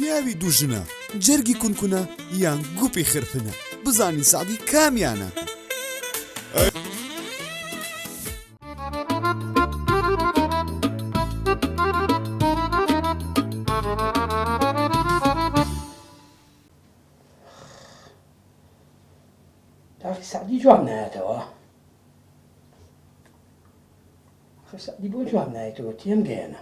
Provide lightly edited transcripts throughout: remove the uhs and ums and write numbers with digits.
پیاوی دووژنە، جەرگی کونکونە یان گوپی خرپنە؟ بزانین سەعدی کامیانە؟ داخی سەعدی جواب نایەتەوە ئاخر سەعدی بۆ جواب نایەتەوە تێم گەیەنە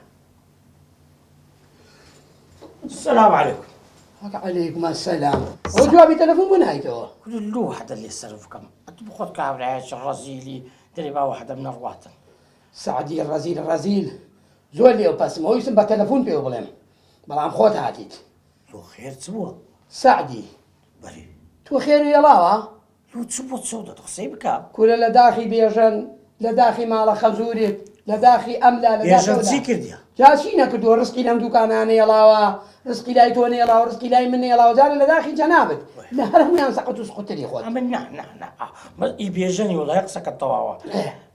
سلام علیکم علیکم السلام ئەو جوابی تەلەفۆن بۆ نایتەوە کورە لۆ وحدە لێ سەرف بکەم ئەتو بخۆت کابرایەکی ڕەزیلی دەرێ با وحدەم نەڕواتن سەعدی ڕەزیل ڕەزیل زۆر لێو پەسم ئەویستم بە تەلەفۆن پێو بڵێم بەڵام خۆت هاتیت لۆ خێر چ بووە؟ سەعدی بەرێ تۆ خێر وێڵاوە؟ لۆ چ بۆ چەو دەت قسەی بکە. کورە لە داخی بێژەن لە داخی ماڵە خەزورت لە داخی ئەم لا لە داخی بێژەن ئەو لا. چی کردیە؟ جا چی نەکردووە ڕزقی لەم دوکانانە نەیەڵاوە ڕزقی لای تۆ نەیەڵاوە ڕزقی لای من نەیەڵاوە جارێ لە داخی جەنابت لە هەر هەموویان سەقەت و سقوتری خۆت. ئەمە نا نا نا ئا بەس ئی بێژەنی وەڵای قسەکەت تەواوە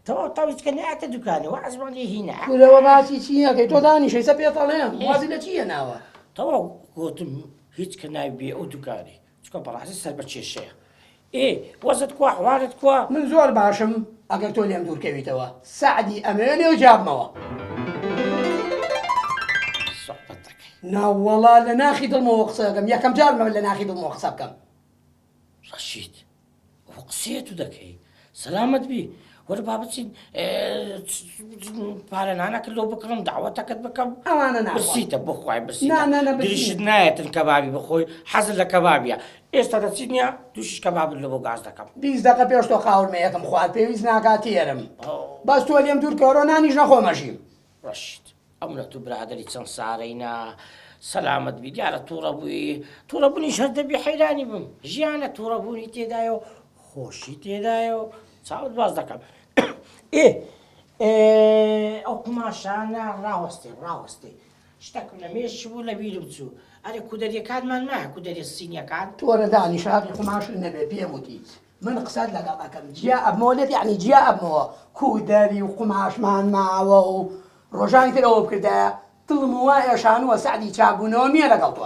تەواو تاو هیچ کە نەیاتە دوکانی وازمان لێ هینا. کورە وە باسی چی ئەکەی تۆ دانیشە ئیسە پێت ئەڵێم وازی لە چی هێناوە؟ تەواو گۆتم هیچ کە ناوی بێ ئەو دوکانی چونکە بەڕاستی سەر بە کێشەیە. ئێ وەزت کوا حوالت کوا؟ من زۆر باشم ئەگەر تۆ لێم دوور کەویتەوە سەعدی ئەمەوێ لێو جیابمەوە. سوحبەت دەکەی. ناوەڵا لە ناخی دڵمەوە قسە دەکەم یەکەم جارمە لە ناخی دڵمەوە قسە بکەم. ڕەشید ئەوە قسەیە تو دەکەی سەلامەت بی وەرە با بچین پارە نانەکە لۆ بکڕم داوەتەکەت بکەم ئەوانە ناخۆم. برسیتە بۆ خوای برسیتە نا، نا، نا، برسی دریشت نیم. نایەتن کەبابی بخۆی حەزت لە کەبابیە ئێستا دەچین یا دووشیش کەبابت لۆ بۆ گاز دەکەم 20 دەقە پێش تۆ قاورمەیەکم خوارد پێویست ناکات تێرم بەس تۆ لێم دوور کەوەرەوە نانیش نەخۆمەژیم. ڕەشید ئەمنە تو برادەری چەند سارەینا سەلامەت بی دیارە توڕە بووی توڕە بوونیش هەر دەبی حەیرانی بم ژیانە توڕە بوونی تێدایە و خۆشی تێدایە و چاوت باز دەکەم ئێ ئەو قوماشانە ڕاوەستێ ڕاوەستێ شتەکم لە مێشک بوو لە بیرم چوو ئەرێ کودەریەکانمان مایە کودەریە سینیەکان تۆرە دانیشە هەقی قوماشت نەبێ پێم وتیت من قسەت لەگەڵ ئەکەم جیا ئەبمەوە لێت یەعنی جیا ئەبمەوە کو دەری و قوماشمان ماوە و ڕۆژانی تر ئەوە بکردایە دڵم وا ئێشانووە سەعدی چاکبوونەوەم نییە لەگەڵ تۆ.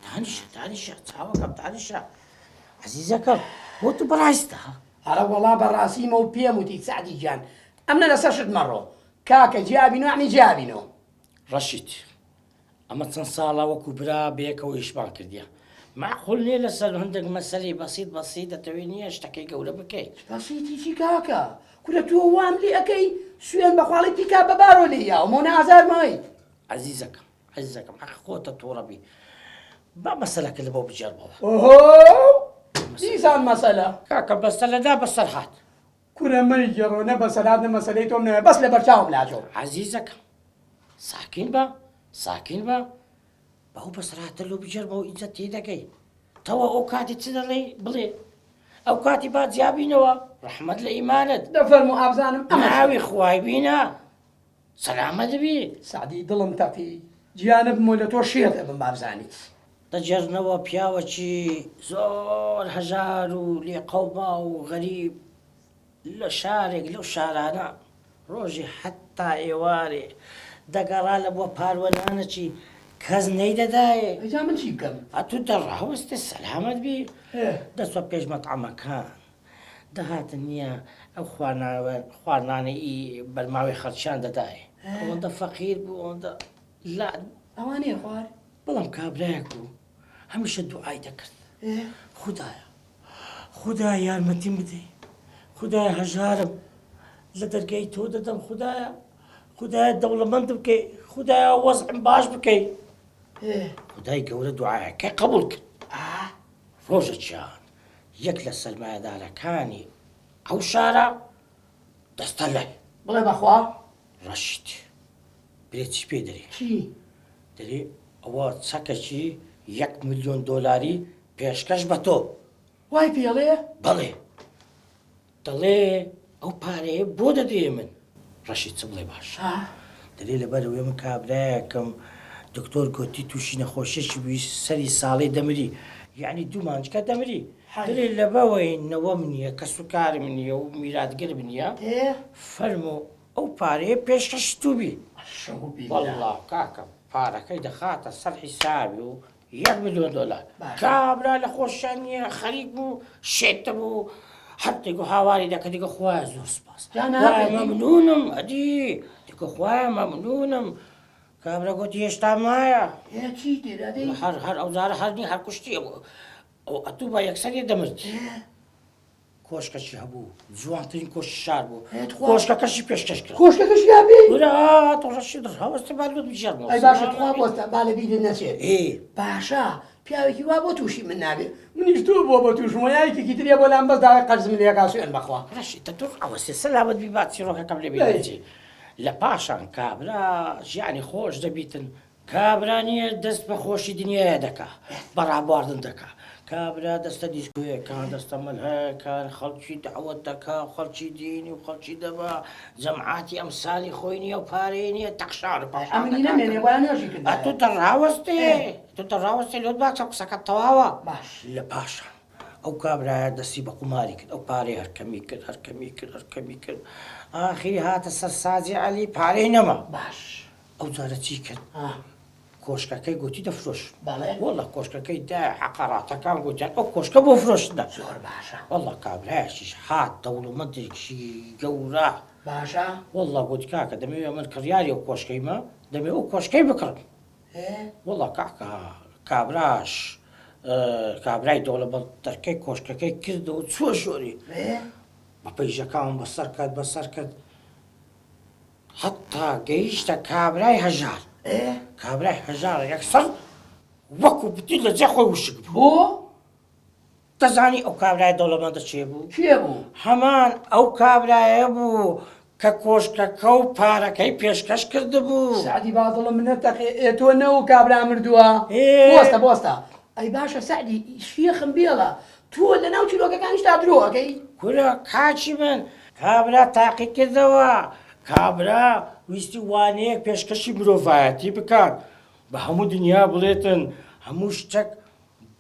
دانیشە دانیشە چاوەکەم دانیشە عەزیزەکەم بۆ تو بەڕاستە؟ ئەرە وەڵا بەڕاستیمە و پێم وتی سەعدی گیان ئەمنە لەسەر شت مەڕۆ کاکە جیابینەوە یەعنی جیابینەوە. ڕەشید ئەمە چەند ساڵە وەکو برا بەیەکەوە ئیشمان کردیە مەعقول نیە لەسەر هەندێک مەسەلەی بەسیت بەسیت دەتەوێ نیە شتەکەی گەورە بکەی. بەسیتی چی کاکە کورە تۆ وام لێ ئەکەی سوێن بەخواڵی پیکا بە بارۆ لێی یاوم و نازار مایت. عەزیزەکەم عەزیزەکەم حەقی خۆتە توڕە بی با مەسەلەکە لە بۆ بگێڕمەوە. ئۆهۆ دیسان مەسەلە. کاکە مەسەلە نا بەسەر هات. کورە مەیگێڕۆ نە بەسەر هات نە مەسەلەی تۆم نەوێ بەس لەبەر چاوم لاچۆ. عەزیزەکەم ساکین بە ساکین بە بەو بەسەرهاتە لۆ بگێڕمەوە ئینجا تێدەگەی تەوە ئەو کاتی چ دەڵێی بڵێ ئەو کاتی با جیابینەوە ڕەحمەت لە ئیمانت دەفەرموو ئابزانم ئەمە ناوی خوای بینە سەلامەت بی سەعدی دڵم تەقی جیا نەبمەوە لە تۆ شێت ئەبم بابزانیت. دەگێڕنەوە پیاوەکی زۆر هەژار و لێقەوماو و غەریب لە شارێک لەو شارانە ڕۆژی حەتا ئێوارێ دەگەڕا لە بۆ پاروە نانەکی کەس نەیدەدایێ. ئەی جا من چی بکەم؟ ئەتوو دە ڕاوەستێ سەلامەت بی دەچوە پێش مەتعەمەکان دەهاتن نییە ئەو خواردنانەی ئی بەرماوەی خەڵکیان دەدایێ ئەوەندە فەقیر بوو ئەوەندە لات بوو. ئەوانەیە خوارد؟ بەڵام کابرایەک بوو هەمیشە دوعای دەکرد خودایە خودایە یارمەتیم بدەی خودایە هەژارم لە دەرگای تۆ دەدەم خودایە خودایە دەوڵەمەند بکەی خودایە وەزعم باش بکەی خدای گەورە دوعاەکەی قبول کرد ڕۆژەکیان یەک لە سەرمایەدارەکانی ئەو شارە دەستە لای بڵێ بەخوا ڕەشید برێ چی پێ دەرێ؟ چی؟ دەرێ ئەوە چەکەکی یەک ملیۆن دۆلاری پێشکەش بە تۆ. وای پێڵێ؟ بەڵێ. دەڵێ ئەو پارەیە بۆ دەدەیە من؟ ڕەشید چ بڵێ باشە. دەرێ لەبەر ئەوەی من کابرایەکم دکتۆر گۆتی تووشی نەخۆشیەکی بووی سەری ساڵێ دەمری یەعنی دوو مانجکە دەمری. دەرێ لەبەوەی نەوەم نییە کەسوکارم نییە و میراتگرم نییە فەرموو ئەو پارەیە پێشکەشی تو بی. ئەشەوبیلا. وەڵا کاکە پارەکەی دەخاتە سەر حیسابی و. یەک ملیۆن دۆلار. کابرا لە خۆشیان نییە خەریک بوو شێت دەبوو هەر دەگو هاواری دەکرد دەگو خوایە زۆر سوپاس خوایە مەمنونم ئەدی دەگو خوایە مەمنونم کابرا گوتی هێشتا مایە هەر هەر ئەو جارە هەر نی هەر کوشتی ئەو ئەتوو بە یەکسەر دەمرد. کۆشکەکی هەبوو جوانترین کۆشکی شار بوو کۆشکەکەشی پێشکەش کرد کۆشکەکەشی هەبێ ورا تۆڕەشی دڕ هەوەستە با لۆت بگێڕمەوە ئەی باشە تخوا بۆستە با لە بیرت نەچێت باشە پیاوێکی وا بۆ تووشی من نابێ منیش تۆ بۆ بۆ تووشمەوە یا یەکێکی ترە بۆ لام بەس داوای قەرزم لێکا سوێن بەخوا ڕەشی تە تۆ ئەوەستێ سەلامەت بی با چیڕۆکەکەم لێ بیر نەچێ لە پاشان کابرا ژیانی خۆش دەبیتن کابرا نییە دەست بە خۆشی دنیایە دەکا بە ڕابواردن دەکا کابرا دەستە دیسکۆیەکان دەستە مەلهایەکان خەڵکی دەعوەت دەکا و خەڵکی دینی و خەڵکی دەبا جەمعاتی ئەمسالی خۆی نییە و پارەی نییە تەخشان و پەخشان ئەمنی نەمێنێ وایە نوێژی کردایە. ئەتوو دەڕاوەستێ ئەتوو دەڕاوەستێ لۆت باشە قسەکەت تەواوە باش. لە پاشان ئەو کابرایە دەستی بە قوماری کرد ئەو پارەی هەر کەمی کرد هەر کەمی کرد هەر کەمی کرد ئاخری هاتە سەر سازی عەلی پارەی نەما باش. ئەو جارە چی کرد کۆشکەکەی گوتی دەفرۆشم وەڵا کۆشکەکەی دا عقاراتەکان گوتیان ئەو کۆشکە بۆ فرۆشتنە زۆر باشە وەڵا کابرایەکیش هات دەوڵەمەندێکی گەورە باشە وەڵا گوتی کاکە دەمەوێ من کڕیاری ئەو کۆشکەیمە دەمێ ئەو کۆشکەی بکڕم وەڵا کاکە کابراش کابرای دەوڵەمەند دەرکەی کۆشکەکەی کردەوە چووە ژۆری بە پەیژەکان بەسەر کرد بەسەر کرد هەتا گەیشتە کابرای هەژار. کابرای هەژار یەکسەر وەکو پتی لە جێ خۆی وشک بوو. بۆ؟ دەزانی ئەو کابرای دەوڵەمەندە کێ بوو؟ کێ بوو؟ هەمان ئەو کابرایە بوو کە کۆشکەکە و پارەکەی پێشکەش کردبوو. سەعدی با دڵم نەتەقێ ئێ تۆ نەو کابرا مردووە؟ بۆستە بۆستە ئەی باشە سەعدی شێخم بێڵە تۆ لەناو چیرۆکەکانیشتا درۆ ئەکەی؟ کورە کاکی من کابرا تاقی کردەوە کابرا ویستی وانەیەک پێشکەشی مرۆڤایەتی بکات بە هەموو دنیا بڵێتن هەموو شتێک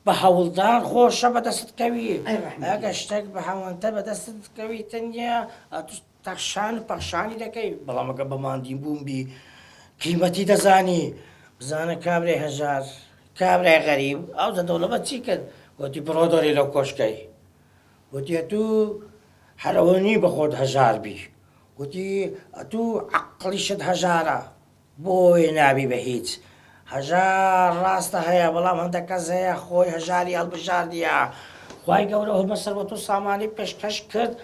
بە هەوڵدان خۆشە بەدەستت کەوی ئەگە شتێک بە هەوەنتە بەدەستت کەوی تەنیا تەخشان و پەخشانی دەکەی بەڵام ئەگە بە ماندی بوون بی قیمەتی دەزانی بزانە کابرای هەژار کابرای غەریب ئەو دەوڵەمەند چی کرد گوتی بڕۆ دەرێ لەو کۆشکەی گوتی ئەتوو هەر ئەوە نی بە خۆت هەژار بی گوتی ئەتوو عەقڵیشت هەژارە بۆیە نابی بە هیچ هەژار ڕاستە هەیە بەڵام هەندێک کەس هەیە خۆی هەژاری هەڵبژاردیە خوای گەورە هەمە سەروەت و سامانی پێشکەش کرد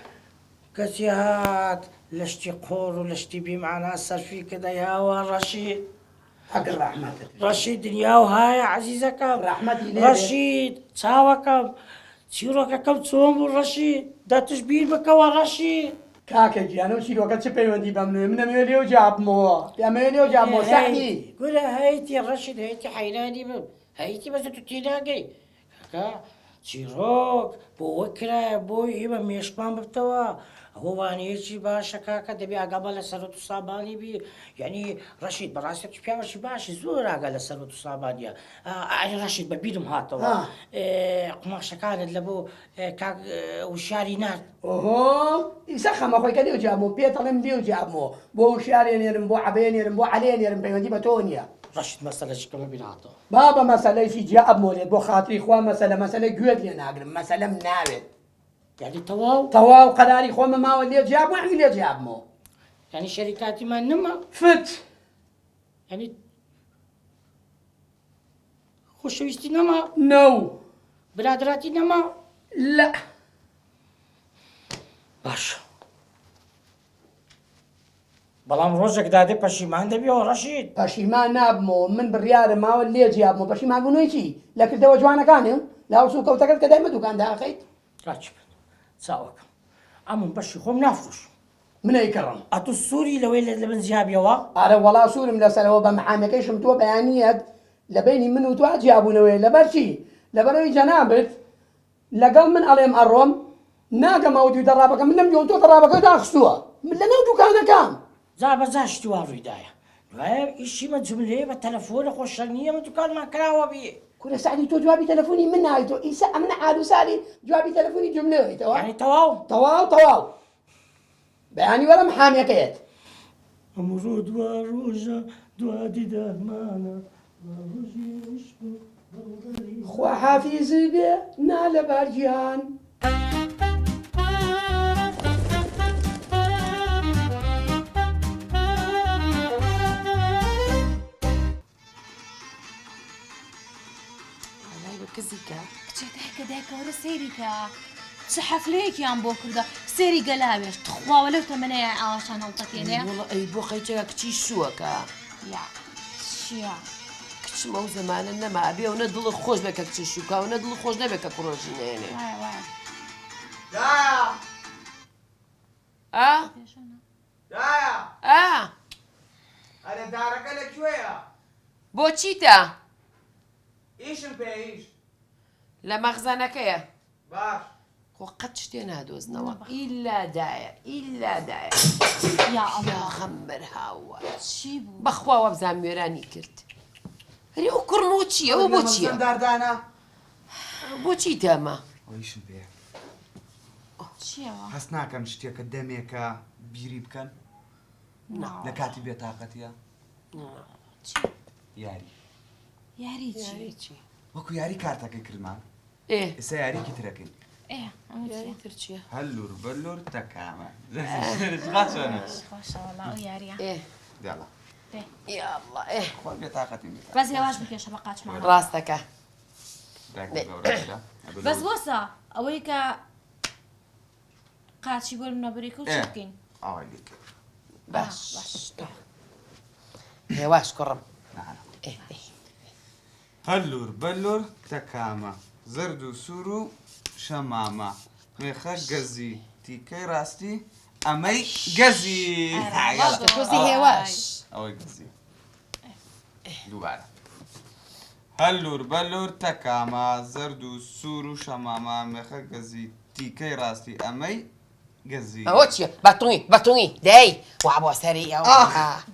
کەچی هات لە شتی قۆڕ و لە شتی بیمانا سەرفی کرد ئەی هاوار ڕەشید حەق ڕەحمەتت لێ. ڕەشید دنیا و هایە عەزیزەکەم ڕەحمەتی لێ بێ. ڕەشید چاوەکەم چیڕۆکەکەم چۆن بوو ڕەشید دەتش بیر بکەوە ڕەشید. کاکە گیان ئەو چیرۆکە چ پەیوەندی بە منەوە من ئەمەوێ لێو جیابمەوە ئەمەوێ لێو جیابمەوە سەعدی. کورە هەیتی ڕەشید هەیتی حەیرانی بم هەیتی بەس تو تێناگەی کاکە چیڕۆک بۆ وە کرایە بۆی ئێمە مێشکمان ببتەوە ئەوە وانەیەکی باشە کاکە دەبێ ئاگامان لە سەرۆت و سامانی بی یعنی ڕەشید بەڕاستی تو پیاوەکی باشی زۆر ئاگا لە سەرۆت و سامانیە ئەی ڕەشید بە بیرم هاتەوە قوماشەکانت لە بۆ کاک وشیاری نارد ئۆهۆ ئیسا خەمە خۆی کە لێو جیابمەوە پێت ئەڵێم لێو جیابمەوە بۆ وشیارێ نێرم بۆ عەبەیە نێرم بۆ عەلێ نێرم پەیوەندی بە تۆ نییە ڕەشید مەسەلەشکەمە بیر هاتەوە بابە مەسەلەیشی جیا ئەبمەوە لێت بۆ خاتری خوا مەسەلە مەسەلە گوێت لێ ناگرم مەسەلەم ناوێت. یانی تەواو؟ تەواو قەراری خۆمە ماوە لێ جیا بمەوە یانی لێ جیا بمەوە. یانی شەریکاتیمان نەما؟ فت. یانی خۆشەویستی نەما؟ نەو. برادراتی نەما؟ لە. باشە. بەڵام ڕۆژێک دادێ پەشیمان دەبیەوە ڕەشید. پەشیمان نابمەوە من بڕیارم ماوە لێ جیابمەوە پەشیمان بوونەوەی چی؟ لە کردەوە جوانەکانم؟ لە هەڵسوکەوتەکەت کە دایمە دوکان داخەیت؟ کاکی من چاوەکەم ئەمن بەشی خۆم نافرۆشم. من ئەیکڕم. ئەتوو سووری لەوەی لە من جیابیەوە؟ ئەرە وەڵا سوورم لەسەرەوە بە محامیەکەیشم تۆ بەیانیەک لە بەینی من و تۆ جیابوونەوەیە لەبەر چی؟ لەبەرئەوەی جەنابت لەگەڵ من ئەڵێم ئەڕۆم ناگەم ئەو دوو دەڕابەکە من لەم دووەم تۆ دەڕابەکە داخستووە من لەناو دوکانەکەم. جا بە جا شتی وا ڕوویدایە دوایە ئیشی مە جملەیە بە تەلەفۆنە خۆ شەر نییە من دوکانمان کراوە بی. کورە سەعدی تۆ جوابی تەلەفۆنی من نایتەوە ئیسە ئەمنە عالو سالی جوابی تەلەفۆنی جملە ئەیتەوە. یانی تەواو؟ تەواو تەواو بەیانی وەرە محامیەکەیەت. ئەمڕۆ دوا ڕۆژە دوا دیدارمانە دوا ڕۆژی عیشق و دڵدارمانە. خوا حافیزت بێ نالەبار گیان. وەڵای بە کزی کە. کچێ دایکە دایکە وەرە سەیری کە چ حەفلەیەکیان بۆ کردە سێری گەلاوێژ تخوا وە لەو تەمەنەیە ئاواشان هەڵتەکێنێ. وەڵا ئەی بۆ قەیچەکە کچی شووەکە. یا چییە؟ کچم ئەو زەمانە نەما ئەبێ ئەونە دڵت خۆش بێ کە کچی شووکا ئەونە دڵت خۆش نەبێ کە کوڕە ژن نەیەنێ. وایە وایە. دایە ئا دایە ئا ئەرێ دارەکە لە کوێیە؟ بۆ چیتە؟ ئیشم پێ ئیش. لە مەخزەنەکەیە. باش. خۆ قەت شتێ نادۆزنەوە ئیلا دایە ئیلا دایە. یا ئەڵا. پێغەمبەر هاوار. چی بوو؟ بەخوا وابزانم وێرانی کرد. ئەرێ ئەو کوڕمەوە چییە؟ ئەوە بۆ چییە؟ داردانە. بۆ چیتە ئەمە؟ ئەوە ئیشم پێیە. چییەوە؟ هەست ناکەن شتێکە دەمێکە بیری بکەن؟ لە کاتی بێتاقەتیە؟ یاری. یاری چی؟ یاری چی؟ وەکو یاری کارتەکەی کردمان. ئێ. ئێستا یاریکی ترەکەین. ئێ ئەمە چیە؟ یاری تر چییە؟ هەلور بەلور تەکامە. خاچۆنە. خۆشە وەڵا ئەو یاریە. ئێ. یاڵا. دێ. یاڵا ئێ. خوا بێتاقەتیم بێتاقەت. بەس هێواش بکێشە بە قاچمانەوە. ڕاستەکە. دایکم گەورە. بەس وەسا ئەوەی کە قاچی بۆ منە بەرێکە و چی بکەین؟ ئاوای لێ کرد. باش. هێواش کوڕم. ئێ ئێ. هەلور بەلور تەکامە زەرد و سوور و شەمامە مێخە گەزی تیکەی ڕاستی ئەمەی گەزی. تۆزی هێواش. ئەوەی گەزی. دووبارە. هەلور بەلور تەکامە زەرد و سوور و شەمامە مێخە گەزی تیکەی ڕاستی ئەمەی گەزی. ئەوە چییە؟ بەتوڵی بەتوڵی دەی وا بۆ سەری ئەو.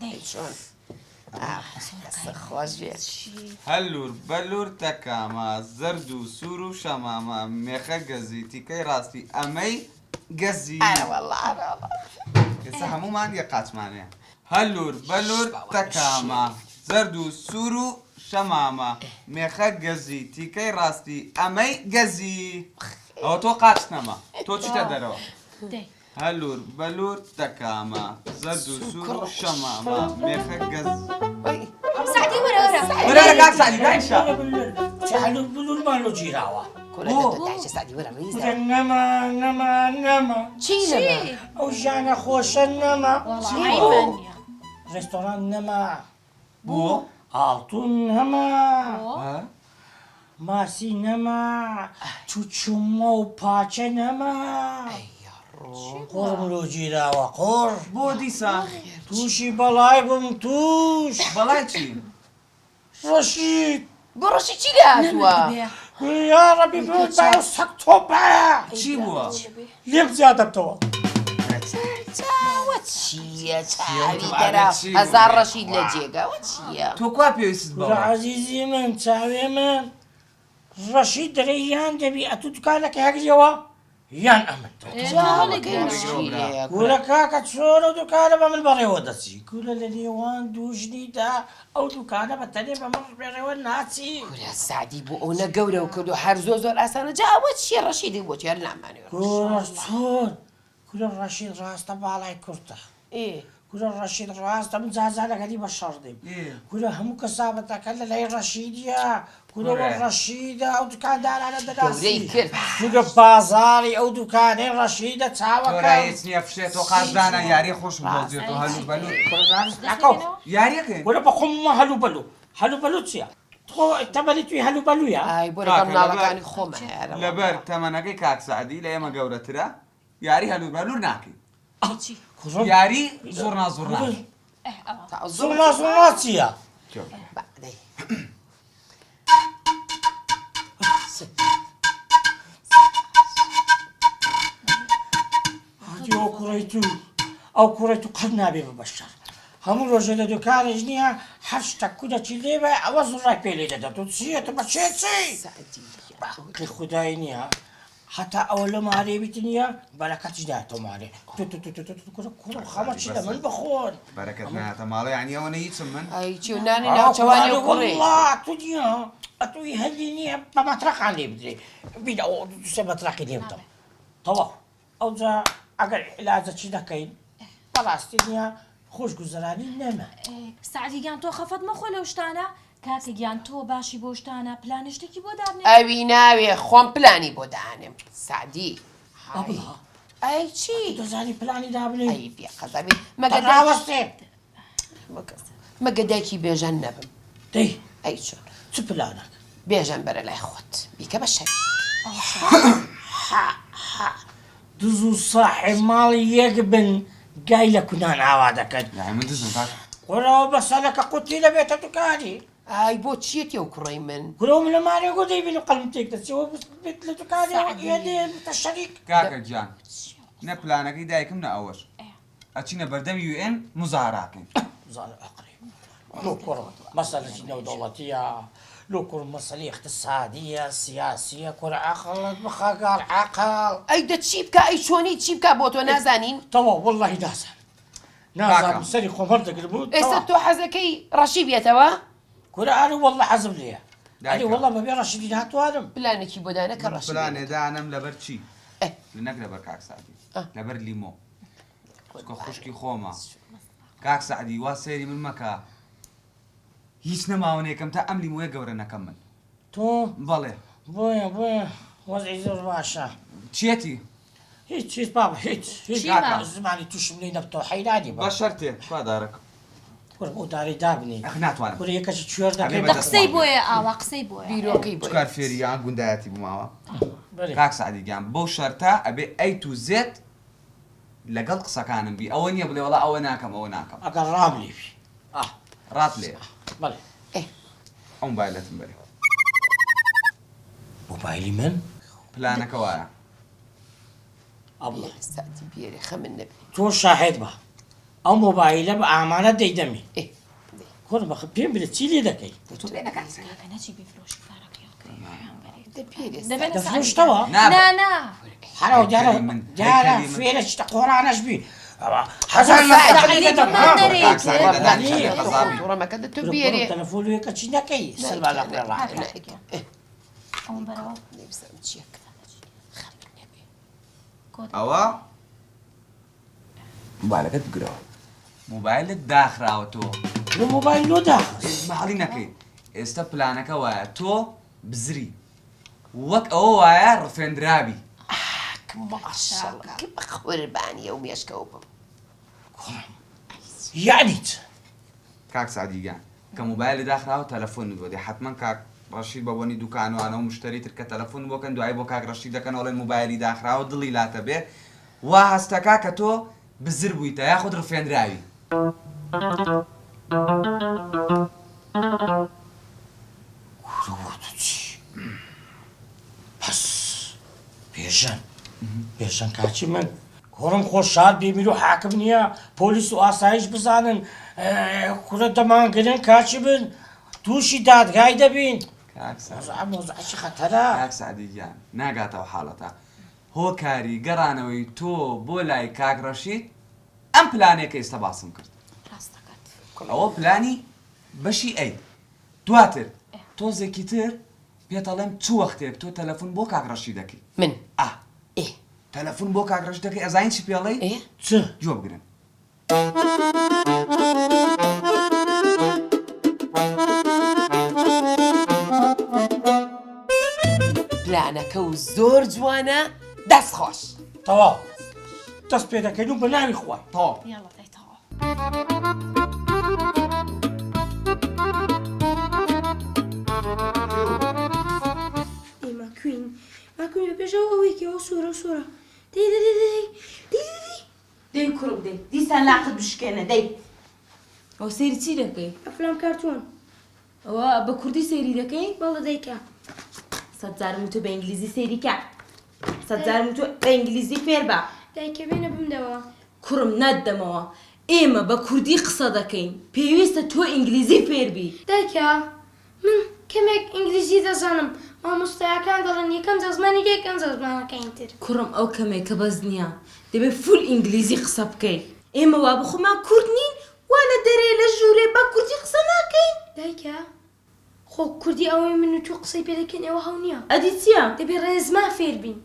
دەی. چۆن؟ خۆش بێت. هەلور بەلور تەکامە زەرد و سوور و شەمامە مێخە گەزی تیکەی ڕاستی ئەمەی گەزی. ئەرە وەڵا ئەرە وەڵا. ئێستا هەموومان یەک قاچمانەیە. هەلور بەلور تەکامە زەرد و سوور و شەمامە مێخە گەزی تیکەی ڕاستی ئەمەی گەزی. ئەوە تۆ قاچت نەما تۆ چیتە دەرەوە. دەی. هەلور بەلور تەکامە زەرد و سوور و شەمامە مێخە گەز. سەعدی وەرە وەرە. وەرە وەرە کاک سەعدی دایشە. چ هەلور بلورمان لۆ گیراوە. کورە دایشە سەعدی وەرە ڕیزە. کورە نەما نەما نەما. چی نەما؟ ئەو ژیانە خۆشە نەما. وەڵا عەیبمان نییە. ڕێستۆرانت نەما. بۆ؟ ئاڵتون نەما. بۆ؟ ماسی نەما. چوچومە و پاچە نەما. قوڕم لۆ گیراوە قوڕ. بۆ دیسان؟ تووشی بەڵای بووم تووش. بەڵای چی؟ ڕەشید. بۆ ڕەشید چی لێ هاتووە؟ یاڕەبی بۆ سەگ تۆپە. چی بووە؟ لێم جیا دەبتەوە. چاوە چییە؟ چاوی دەرا هەزار ڕەشید لە جێگا وە چییە؟ تۆ کوا پێویستت بەوە؟ عەزیزی من چاوێ من ڕەشید دەرێ یان دەبی ئەتوو دوکانەکە هەگریەوە یان ئەمن کورە کاکە چۆن ئەو دوکانە بە من بەڕێوە دەچی کورە لە نێوان دوو ژنیدا ئەو دوکانە بە تەنێ بە من بەڕێوە ناچی کورە سەعدی بۆ ئەو نە گەورە و کردو هەر زۆر زۆر ئاسانە جا ئەوە چییە ڕەشیدی بۆ چی هەر نامانەوێ کورە چۆن کورە ڕەشید ڕاستە باڵای کورتە کورە ڕەشید ڕاستە من جار جار لەگەڵی بە شەڕ دێم کورە هەموو کەسابەتەکە لە لای ڕەشیدیە کورە وە ڕەشیدە ئەو دوکاندارانە دەناسی کورە بازاڕی ئەو دوکانەی ڕەشیدە چاوەکەم تۆرا هیچ نییە فشێ تۆ قازدانە یاری خۆشم دۆزیەتەوە هەلو بەلو یاریەکەین کورە بە خۆم هەلو بەلو هەلو بەلو چییە تۆ تەمەنی توی هەلو بەلویە ئای بۆ لەگەڵ مناڵەکانی خۆمە لەبەر تەمەنەکەی کاک سەعدی لە ئێمە گەورەترە یاری هەلو بەلور ناکەین یاری زوڕنا زوڕنا. زوڕنا زوڕنا چییە؟ ئەو کوڕەی تو ئەو کوڕەی تو قەت نابێ بە بەشەر هەموو ڕۆژێ لە دوکانێک نییە هەر شتە کودەکی لێ بە ئەوە زوڕای پێ لێ دەدات و چییە تو بە چێ چی خودای نییە. هەتا ئەوە لە مارێ بیت نییە بەرەکەتیش نایەتەوە مارێ تو تو تو تو تو کورە کوڕم خەمە چی لە من بخۆن بەرەکەت نایەتە ماڵێ یانی ئەوەنە هیچم من ئەی چی و نانی ناوچەوانی و کوڕی وەڵا تو نییە ئەتوی هەلی نییە بە مەترەقان لێ بدرێ بین ئەو دوو سێ مەترەقی لێ بدەم تەواو ئەوجا ئەگەر عیلاجە چی دەکەین بەڕاستی نییە خۆشگوزەرانی نەما. سەعدی گیان تۆ خەفەت مەخۆ لەو شتانە کاکە گیان تۆ باشی بۆ شتانە پلانە شتێکی بۆ دابنێ. ئەوی ناوێ خۆم پلانی بۆ دانێم سەعدی. ئەبڵا ئەی چی؟ دەزانی پلانی دابنێ؟ ئەی بێ قەزابی مەگە ڕاوەستێ مەگە دایکی بێژەن نەبم. دەی ئەی چۆن؟ چ پلانەک؟ بێژەن بەرە لای خۆت بیکە بە شەریک. دز و ساحێب ماڵی یەک بن گای لە کونان ئاوا دەکەن. یاعی من دزم کاک. کورەوە بەسەلەکە قوتی دەبێتە دوکانی. ئای بۆ چیەتی ئەو کوڕەی من. کورەوە من لە مارێ گۆ دەیبینم قەلبم تێک دەچێ وە بێت لە دوکانی ئێ دێ شەریک. کاکە گیان نە پلانەکەی دایکم نە ئەوەش ئەچینە بەردەم یو ئێن موزاهەرە ئەکەین. موزاهەرە ئەقرێ لۆ کوڕ مەسەلەکی نێودەوڵەتیە لۆ کوڕ مەسەلەی ئیقتسادیە سیاسیە کورە عەقڵت بخە گەڕ عەقڵ. ئەی دە چی بکا ئەی چۆنی چی بکا بۆ تۆ نازانین. تەواو وەڵاهی نازانم نازانم سەری خۆم هەڵدەگرم و ئێستا تۆ حەزەکەی ڕەشی بێتەوە؟ کورە ئەرێ وەڵا حەزم لێیە ئەرێ وەڵا بەبێ ڕەشیدی ناتوانم. پلانێکی بۆ دانە کە ڕەشی پلانێ دانەم لەبەر چی؟ نەک لەبەر کاک سەعدی لەبەر لیمۆ چونکە خوشکی خۆمە کاک سەعدی وا سەیری من مەکە هیچ نەماوە نەیکەم تا ئەم لیمۆیە گەورە نەکەم من تۆ بەڵێ بۆیە بۆیە وەزعی زۆر باشە چیەتی هیچ هیچ بابا هیچ هیچ چی بابا؟ زمانی توشم لێ نەبتەوە حەیرانی بە بە شەرتێ کوا دارەکە کورە ئەو دارەی دابنێ ئەخ ناتوانم کورە یەکەشی کوێر ئەبێ دەکەی بە دە دەست قسەی بۆیە ئاوا قسەی بۆیە بیرۆکەی بۆیە چکار فێری یان گوندایەتی بووماوە بەرێ کاک سەعدی گیان بەو شەرتە ئەبێ A to Z لەگەڵ قسەکانم بی ئەوە نیە بڵێ وەڵا ئەوە ناکەم ئەوە ناکەم. ئەگەر ڕام لێ بی ئاه. ڕات لێیە. بەڵێ. ئێ. ئەو مۆبایلەتم بەرێ. مۆبایلی من؟ پلانەکە وایە. ئەبڵە. سەعدی بێرێ خەمت نەبێ. تۆ شاهێد بە ئەو مۆبایلە بە ئامانەت دەیدەمێ. ئێ دەی. کوڕ بەخ پێم برێ چی لێ دەکەی؟ تۆ پێ نەکات. کاکە نەچی بیفرۆشی پارەکەی ئەکڕی. دە پێرێ دەبێ سەعدی. دەفرۆشتەوە؟ نا نا نا. حەرەو دیارە هەیکەلی من دیارە هەیکەلی من. فێرە شتە قۆرانەش بی هەزار مەسرەفی دەدەم ها. کاک سەعدی دەدانیشە بێ قەزابی. توڕە مەکە دە تۆ بێرێ. تەلەفۆن وێکە چی نەکەی سەرما لە قوێ ڕاکە. ئەوم بەرەوە. نەیبزانم چیەکە. خەمت نەبێ. ئەوە مۆبایلەکەت بگرەوە. مۆبایلت داخراوە تۆ. لۆ مۆبایل لۆ داخست؟ ماڵی نەکەی ئێستا پلانەکە وایە تۆ بزری وەک ئەوە وایە ڕفێندرابی. ئاک ماشەڵا کە بە قوربانی ئەو مێشکەوە بم. کوڕم یەعنی چ؟ کاک سەعدی گیان کە مۆبایلت داخراوە تەلەفۆنت بۆ دێ حەتمەن کاک ڕەشید بە بۆنی دوکانوانەوە مشتەری تر کە تەلەفۆن بۆ کەن دوایی بۆ کاک ڕەشید دەکەن ئەڵێن مۆبایلی داخراوە دڵی لاتە بێ وا هەستەکا کە تۆ بزر بوویتە یاخود ڕفێنراوی. کورە وە تو چی پەس بێژەن بێژەن کاکی من کوڕم خۆ شار بێ میر و حاکم نییە پۆلیس و ئاسایش بزانن کورە دەمانگرن کاکی من تووشی دادگای دەبین کاک سەعدی مۆزعەکی خەتەرە کاک سەعدی گیان ناگاتەوە حاڵەتە هۆکاری گەڕانەوەی تۆ بۆ لای کاک ڕەشید ئەم پلانەیە کە ئێستا باسم کرد ڕاست دەکات ئەوە پلانی بەشی ئەی دواتر تۆزێکی تر پێت ئەڵێم چ وەختێک تۆ تەلەفون بۆ کاک ڕەشید دەکەی من ئا ئێ تەلەفون بۆ کاک ڕەشید دەکەی ئەزانی چی پێڵێی ئێ چ گوێ بگرن. پلانەکە و زۆر جوانە دەست خۆش. تەواو دەست پێ دەکەین و بە ناوی خوا تەواو. یاڵا دای تەواو. دەی ماکوین ماکوین بە پێشەوە ئەوەی کێ ئەو سوورە ئەو سوورە دەی دەی دەی دەی دەی دەی دەی. دەی کوڕم دەی دیسان لاقت بشکێنە دەی. ئەوە سەیری چی دەکەی؟ ئەفلام کارتۆن. ئەوە بە کوردی سەیری دەکەی؟ بەڵێ دایکە. سەدجارم وتووە بە ئینگلیزی سەیری کە. سەدجارم وتووە بە ئینگلیزی فێر بە. دایکە بێنە بمدەوە. کوڕم ناتدەمەوە. ئێمە بە کوردی قسە دەکەین. پێویستە تۆ ئینگلیزی فێر بی. دایکە من کەمێک ئینگلیزی دەزانم. مامۆستایەکان دەڵێن یەکەم جار زمانی دایک ئەمجا زمانەکانی تر. کوڕم ئەو کەمێکە بەس نیە دەبێ full ئینگلیزی قسە بکەی. ئێمە وا بخۆمان کورد نین وا لە دەرێ لە ژوورێ بە کوردی قسە ناکەین. دایکە خۆ کوردی ئەوەی من و تۆ قسەی پێ دەکەین ئێوە هەو نیە. ئەدی چیە؟ دەبێ ڕێزمان فێر بین.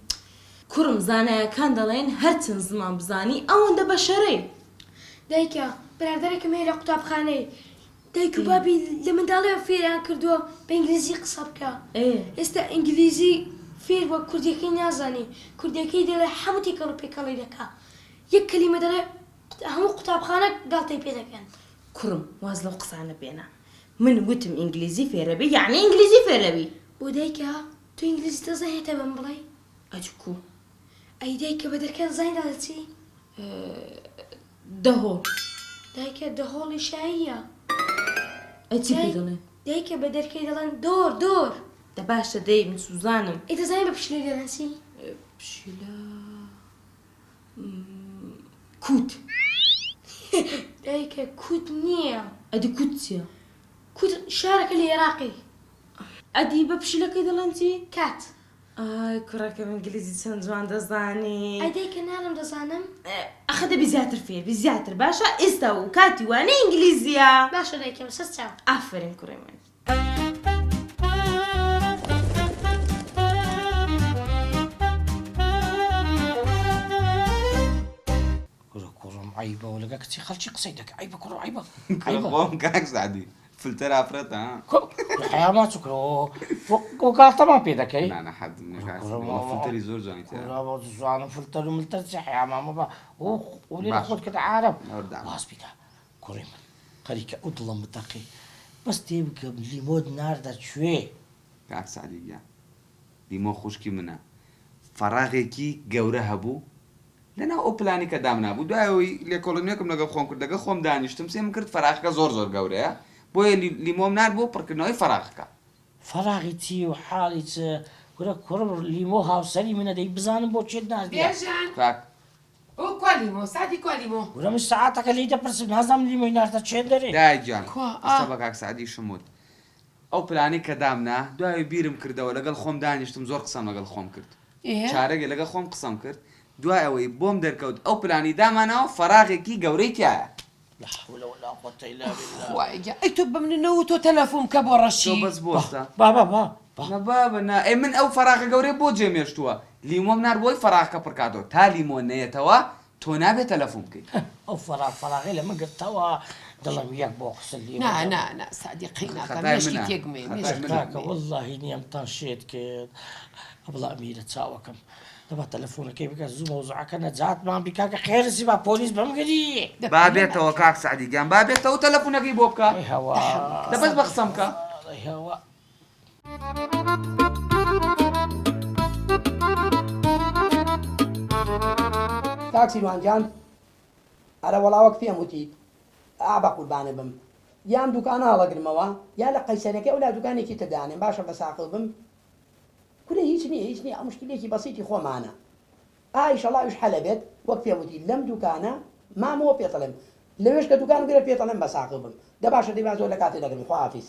کوڕم زانایەکان دەڵێن هەر چەند زمان بزانی ئەوەندە بەشەرەی. دایکە برادەرێکم هەیە لە قوتابخانەی دایک و بابی لە منداڵیەوە فێریان کردووە بە ئینگلیزی قسە بکا ئێستا ئینگلیزی فێر بووە کوردیەکەی نازانی کوردیەکەی دەڵێ هەموو تێکەڵ و پێکەڵی دەکا یەک کەلیمە دەڵێ هەموو قوتابخانە گاڵتەی پێ دەکەن. کوڕم واز لەو قسانە بێنە من وتم ئینگلیزی فێرەبی یەعنی ئینگلیزی فێرەبی. بۆ دایکە تۆ ئینگلیزی دەزانی هەتا بەم بڵێی؟ ئەجو کو. ئەی دایکە بە دەرکەن زانی دەڵێ چی؟ دەهۆڵ. دایکە دەهۆڵی شاییە. ئەی چی پێی دەڵێن؟ دایکە بە دەرکەی دەڵێن دۆر دۆر. دە باشە دەی من سوزانم. ئەی دەزانی بە پشیلەی دەڵێن چی؟ پشیلە کوت. دایکە کوت نییە. ئەدی کوت چییە؟ کوت شارەکە لە ئێراقی. ئەدی بە پشیلەکەی دەڵێن چی؟ cat. ئای کوڕەکەم ئینگلیزی چەند جوان دەزانی. ئەی دایکە ناڵێم دەزانم. ئەخە دەبی زیاتر فێر بی زیاتر باشە ئێستا و کاتی وانەی ئینگلیزیە. باشە دایکم سەر چاو. ئافەرین کوڕی من. کورە کوڕم عەیبە و لەگە کچی خەڵکی قسەی دەکە عەیبە کوڕم عەیبە کورە خۆم کاک سەعدی فلتەر ئافرەتە ها. حەیامان چ کورە وە گاڵتەمان پێ دەکەی نا نا حەدم نیە کاک سەعدی وەڵا فلتەری زۆر جوانی تیایە کورە زوانم فلتەر و ملتەر چی حەیامان بابا و لێ خۆت کرد عارەب واز بیدە کوڕی من خەریکە ئەو دڵم بتەقێ بەس تێبگەم لیمۆت ناردە کوێ. کاک سەعدی گیان لیمۆ خوشکی منە فەراغێکی گەورە هەبوو لەناو ئەو پلانی کە دامنابوو دوای ئەوەی لێکۆڵینەوەیەکم لەگەڵ خۆم کرد لەگەڵ خۆم دانیشتم سێم کرد فەراغەکە زۆر زۆر گەورەیە بۆیە لیمۆم نارد بۆ پڕکردنەوەی فەراغەکە. فەراغی چی و حاڵی چ کورە کوڕم لیمۆ هاوسەری منە دەی بزانم بۆ کێت ناردیە. بێژان کاک. ئۆ کوا لیمۆ سەعدی کوا لیمۆ. کورە من سەعاتەکە لێی دەپرسم نازانم لیمۆی ناردە کێ دەرێ. دایە گیان کوا ئا. ئێستا بە کاک سەعدیشم وت ئەو پلانەی کە دامنا دوای بیرم کردەوە لەگەڵ خۆم دانیشتم زۆر قسەم لەگەڵ خۆم کرد چارەگێ لەگەڵ خۆم قسەم کرد دوای ئەوەی بۆم دەرکەوت ئەو پلانەی داماناوە فەراغێکی گەورەی تیایە. لا حول ولا قوة الا بالله خوایە گیان ئەی تۆ بەمنە نەوتۆ تەلەفۆن بکە بۆ تۆ ڕەشی. بەس بۆستە. با با با با. نا بابە نا ئەی من ئەو فەراغە گەورەیە بۆ جێم هێشتووە لیمۆم نارد بۆی فەراغەکە پڕکاتەوە تا لیمۆ نەیەتەوە تۆ نابێ تەلەفۆن بکەی. ئەو فەراغ فەراغەی لە من گرتەوە دڵم یەک بۆ قسە لێ نا بدەم. نا نا سەعدی قەی ناکا خەتای مێشکی منە تێک مەیە خەتای مێشکی منە. تێک کاکە مەیە. وەڵاهی نیەمتان شێت کرد ئەبڵا ئەمیرە چاوەکەم دەبا تەلەفۆنەکەی بکە زوو مەوزوعەکە نەجاتمان بی کاکە خێرسی با پۆلیس بمگری. دە با پەلە بێتەوە مەکە. کاک سەعدی گیان با بێتەوە تەلەفونەکەی بۆ بکە ئەی هەوا دە بەس بە قسەم کە. ئەی هەوا. کاک سیروان گیان ئەرە وەڵا وەک پێم وتیت ئا بەقوربانت بم یا ئەم دوکانە هەڵەگرمەوە یا لە قەیسەرەکەی ئەولا دوکانێکی تر دانێم باشە بە ساقل بم کورە هیچ نییە هیچ نییە ئەو مشکلێکی بەسیتی خۆمانە ئا ئیشەڵا ئەویش حەلە بێت وەک پێم وتی لەم دوکانە مامەوە پێتەڵێم لەوێش کە دوکانم گرت پێتەڵێم بە ساقل بم دە باشە دەی با زۆر لە کاتێ نەگرم خواحافیز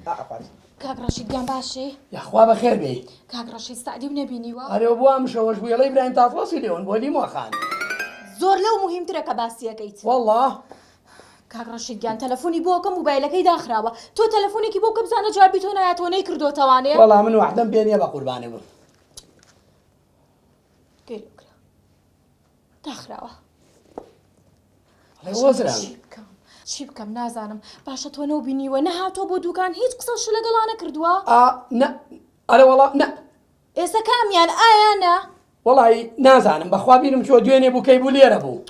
ئا خواحافیز. کاک ڕەشید گیان باشی؟ یاخوا بەخێر بێی. کاک ڕەشید سەعدیو نەبینیوە؟ ئەرێ بۆ ئەمشەوەش بوو ئەڵێی برایم تاتڵەسی لێون بۆ لیمۆ خان. زۆر لەو موهیمترە کە باسی ئەکەیت. وەڵا. کاک ڕەشید گیان تەلەفۆنی بۆ ئەکەم موبایلەکەی داخراوە تۆ تەلەفۆنێکی بۆ بکە بزانە جوابی تۆ نایەتەوە نەیکردۆتەوانێ. وەڵا من وەعدەم پێ نیە بەقوربانی بم. گوێی لێ بگرە داخراوە. ئەڵێ وەزران. چی بکەم چی بکەم نازانم باشە تۆ نەو بینیوە نەهاتووە بۆ دوکان هیچ قسەش لەگەڵا نەکردووە؟ ئا نە ئەرێ وەڵا نە. ئێستا کامیان ئایا نا؟ وەڵی نازانم بەخوا بیرم چووە دوێنێ بوو کەی بوو لێرە بوو.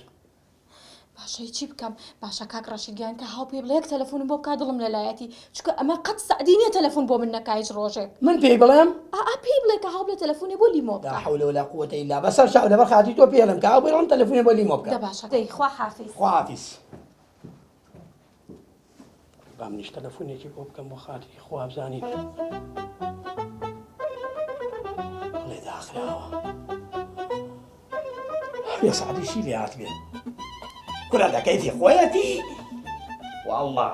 باشە چی بکەم باشە کاک ڕەشید گیان کە هاو پێی بڵێ یەک تەلەفۆنم بۆ بکا دڵم لەلایەتی چونکە ئەمە قەت سەعدی نییە تەلەفۆن بۆ من نەکا هیچ ڕۆژێک. من پێی بڵێم؟ ئا ئا پێی بڵێ کە هاو بڵێ تەلەفۆنێ بۆ لیمۆ لا بکا. حول ولا قوة الا بەسەر چاو لەبەر خاتری تۆ پێی ئەڵێم کە هاو بڵێم تەلەفۆنێ بۆ لیمۆ بکا. دە باشە دەی خوا حافیز. خوا حافیز. با منیش تەلەفۆنێکی بۆ بکەم بۆ خاتری خوا بزانین بڵێ داخراوە. بێ سەعدی چی لێ هاتبێ کورە لە کەیفی خۆیەتی واللە.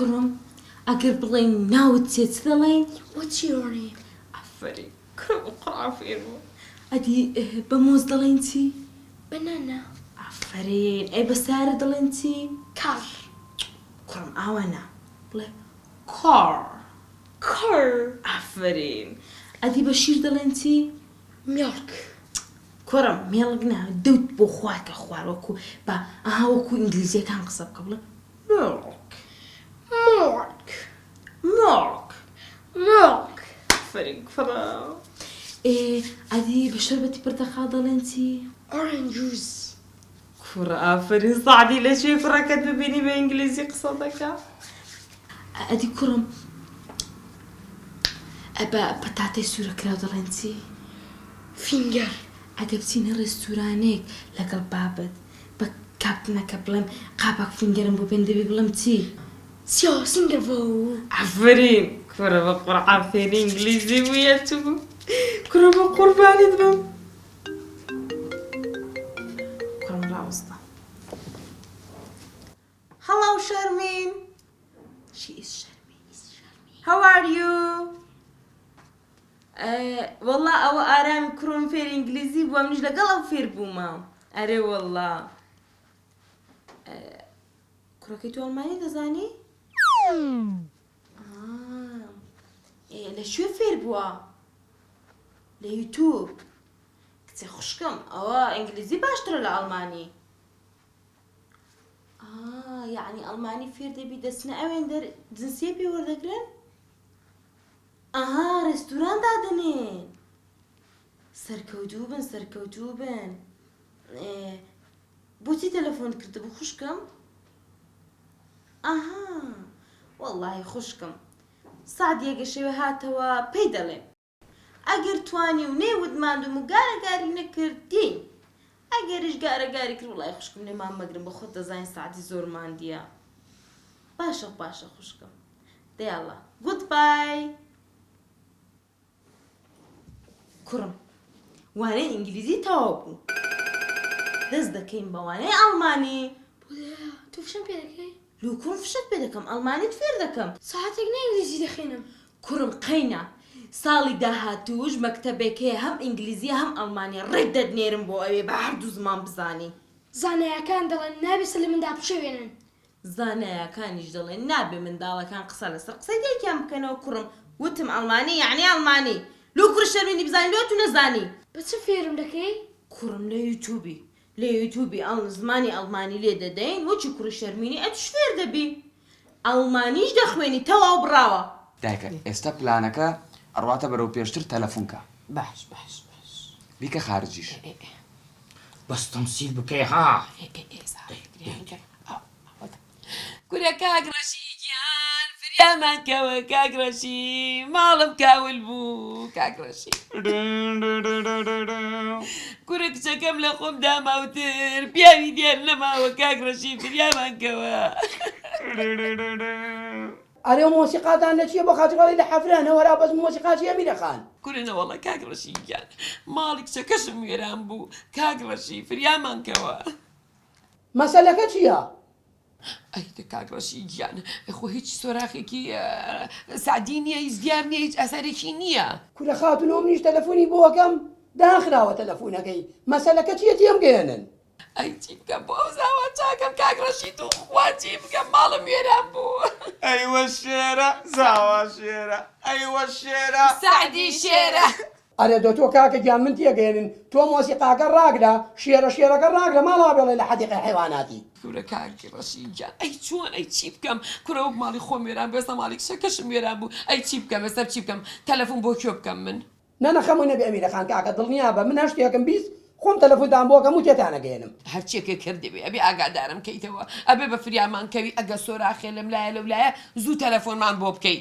کوڕم ئەگەر بڵێین ناوت چیە چ دەڵێین؟ What's your name؟ ئافەرین کوڕم قوڕان فێر بوو. ئەدی بە مۆز دەڵێن چی؟ Banana. ئافەرین ئەی بە سەیارە دەڵێن چی؟ Car. کوڕم ئاوا نا بڵێ Car. Car. ئافەرین ئەدی بە شیر دەڵێن چی؟ Milk. کوڕم مێڵک نا دەوت بۆ خوار کە خوار وەکو بە ئەها وەکو ئینگلیزیەکان قسە بکە بڵێ Milk. Milk. Milk. Milk. ئافەرین کوڕم. ئێ ئەدی بە شەربەتی پرتەقاڵ دەڵێن چی؟ Orange juice. کوڕە ئافەرین سەعدی لە کوێ کوڕەکەت ببینی بە ئینگلیزی قسە دەکا. ئەدی کوڕم بە پەتاتەی سوورەکراو دەڵێن چی؟ Finger. ئەگەر بچینە ڕێستورانێک لەگەڵ بابت بە کاپتنەکە بڵێم قاپەک finger م بۆ بێن دەبی بڵێم چی؟ سیۆ سینگەڤۆ. ئافەرین کوڕە بە قورعان فێری ئینگلیزی بوویە چوو کوڕە بە قوربانیت بم. کوڕم ڕاوەستە. Hello شەرمین. She is شەرمین. How are you? وەڵا ئەوە ئارامی کوڕم فێری ئینگلیزی بووە منیش لەگەڵ ئەو فێر بوومە ئەرێ وەڵا کوڕەکەی تۆ ئەڵمانی دەزانی؟ لە کوێ فێر بووە؟ لە یوتوب کچێ خوشکم ئەوە ئینگلیزی باشترە لە ئەڵمانی یعنی ئەڵمانی فێر دەبی دەچنە ئەوێن دەر جنسیە پێ وەردەگرن؟ ئەها ڕێستوران دادەنێن سەرکەوتوو بن سەرکەوتوو بن بۆچی تەلەفۆنت کردبوو خوشکم ئەها وەڵڵاهی خوشکم سەعدیە گە شەوێ هاتەوە پێی دەڵێم ئەگەر توانی و نەیوت ماندووم و گارە گاری نەکرد دێین ئەگەریش گارە گاری کرد وەڵای خوشکم لێمان مەگرن بە خۆت دەزانی سەعدی زۆر ماندیە باشە باشە خوشکم دەیاڵا گود بای. کوڕم وانەی ئینگلیزی تەواو بوو دەست دەکەین بە وانەی ئەڵمانی. بۆ تۆ فشەم پێ دەکەی؟ لۆ کوڕم فشەت پێ دەکەم ئەڵمانیت فێر دەکەم. سەعاتێک نە ئینگلیزی دەخوێنم. کوڕم قەینا ساڵی داهاتووش مەکتەبێک هەیە هەم ئینگلیزیە هەم ئەڵمانیە ڕێک دەتنێرم بۆ ئەوێ بە هەردوو زمان بزانی. زانایەکان دەڵێن نابێ سەر لە منداڵ بشێوێنن. زانایەکانیش دەڵێن نابێ منداڵەکان قسە لەسەر قسەی دایکیان بکەنەوە کوڕم وتم ئەڵمانی یەعنی ئەڵمانی لۆ کوڕی شەرمینی بزانی لۆ ئەتوو نەزانی. بە چ فێرم دەکەی؟ کوڕم لە یوتوبی لە یوتوبی ئەڵ زمانی ئەڵمانی لێ دەدەین وەکی کوڕی شەرمینی ئەتوش فێر دەبی ئەڵمانیش دەخوێنی تەواو بڕاوە. دایکە ئێستا پلانەکە ئەڕواتە بەرەو پێشتر تەلەفون کە. باش باش باش. بیکە خارجیش. ئێ ئێ. بەس تەمسیل بکەی ها. ئێ ئێ ئێ ساڵح گریان کورە کاک ڕەشی گیان فریامان کەوە کاک ڕەشی ماڵم کاول بوو کاک ڕەشی کورە کچەکەم لە خۆم داماوتر پیاوی دیار نەماوە کاک ڕەشی فریامان کەوە. ئەرێ ئەو مۆسیقاتان لە چیە بۆ خاتری خوا لە حەفرە نەوەرا بەس مۆسیقا چیە میرە خان. کورە نەوەڵا کاک ڕەشی گیان ماڵی کچەکەشم وێران بوو کاک ڕەشی فریامان کەوە. مەسەلەکە چیە؟ ئەی دە کاک ڕەشی گیان خۆ هیچ سۆراخێکی سەعدی نییە هیچ دیار نییە هیچ ئاسارێکی نییە. کورە خاتونۆ منیش تەلەفونی بۆ ئەکەم داخراوە تەلەفونەکەی مەسەلەکە چیە تێمگەیەنن. ئەی چی بکەم بۆ ئەو زاوا چاکەم کاک ڕەشی توخوا چی بکەم ماڵم وێران بوو. ئەیوە شێرە زاوا شێرە ئەیوە شێرە. سەعدی شێرە. ئەرێ دە تۆ کاکە گیان من تێگەیەنن تۆ مۆسیقاکە ڕاگرە شێرە شێرەکە ڕاگرە ماڵەوە بێڵێ لە حەدیقەی حەیواناتی. کورە کاک ڕەشید گیان ئەی چۆن ئەی چی بکەم کورە وەک ماڵی خۆم وێران بوو ئێستا ماڵی کچەکەشم وێران بوو ئەی چی بکەم ئێستا چی بکەم تەلەفون بۆ کوێ بکەم من. نەنە خەمو نەبێ ئەمیرە خان کاکە دڵنیا بە من هەر شتێکم 20 خۆم تەلەفونتان بۆ ئەکەم و تێتانەگەیەنم. هەرچیەکە کردبێ ئەبێ ئاگادارم کەیتەوە ئەبێ بە فریامان کەوی ئەگە سۆراخێ لەم لایە لەو لایە زوو تەلەفۆنمان بۆ بکەی.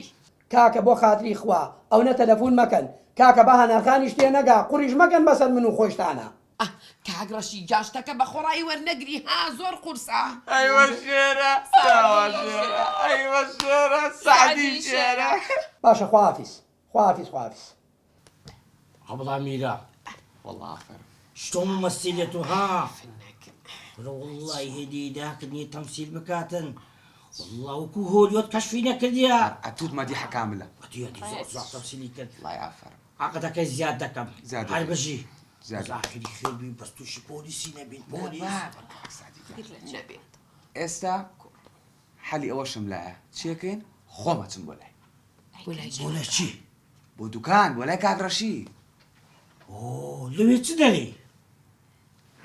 کاکە بۆ خاتری خوا ئەونە تەلەفون مەکەن کاکە با هەنارخانیش تێ نەگا قوڕیش مەکەن بەسەر من و خۆیشتانا. ئاه کاک ڕەشی گیان شتەکە بە خۆڕایی وەرنەگری ها زۆر قورسە. ئەیوە شێرە ساوا شێرە ئەیوە شێرە سەعدی شێرە. باشە خواحافیز خواحافیز خواحافیز. عەبڵا میرە. وەڵا ئافەرم. شتۆ ممەسیلە تو ها. کورە وەڵڵای هێدی داکت نیە تەمسیل بکاتن. والله وەکو هۆلیۆد کەشفی نەکردیە. ئەتوت مەدیحە کاملە. ئەتویەتی زۆر زۆر تەمسیلی کرد. وەڵای ئافەرم. عەقدەکەی زیاد دەکەم. زیاد هەر دەکەی. بژی. زیاد بەس ئاخری خێر بی بەس تووشی پۆلیسی نەبین پۆلیس. نا بابە کاک سەعدی گیان. ئێستا حەلی ئەوەشم لایە چیەکەین خۆم ئەچم بۆ لای. بۆ لای چی؟ بۆ دوکان بۆ لای کاک ڕەشی. ئۆ لەوێ چ دەرێی؟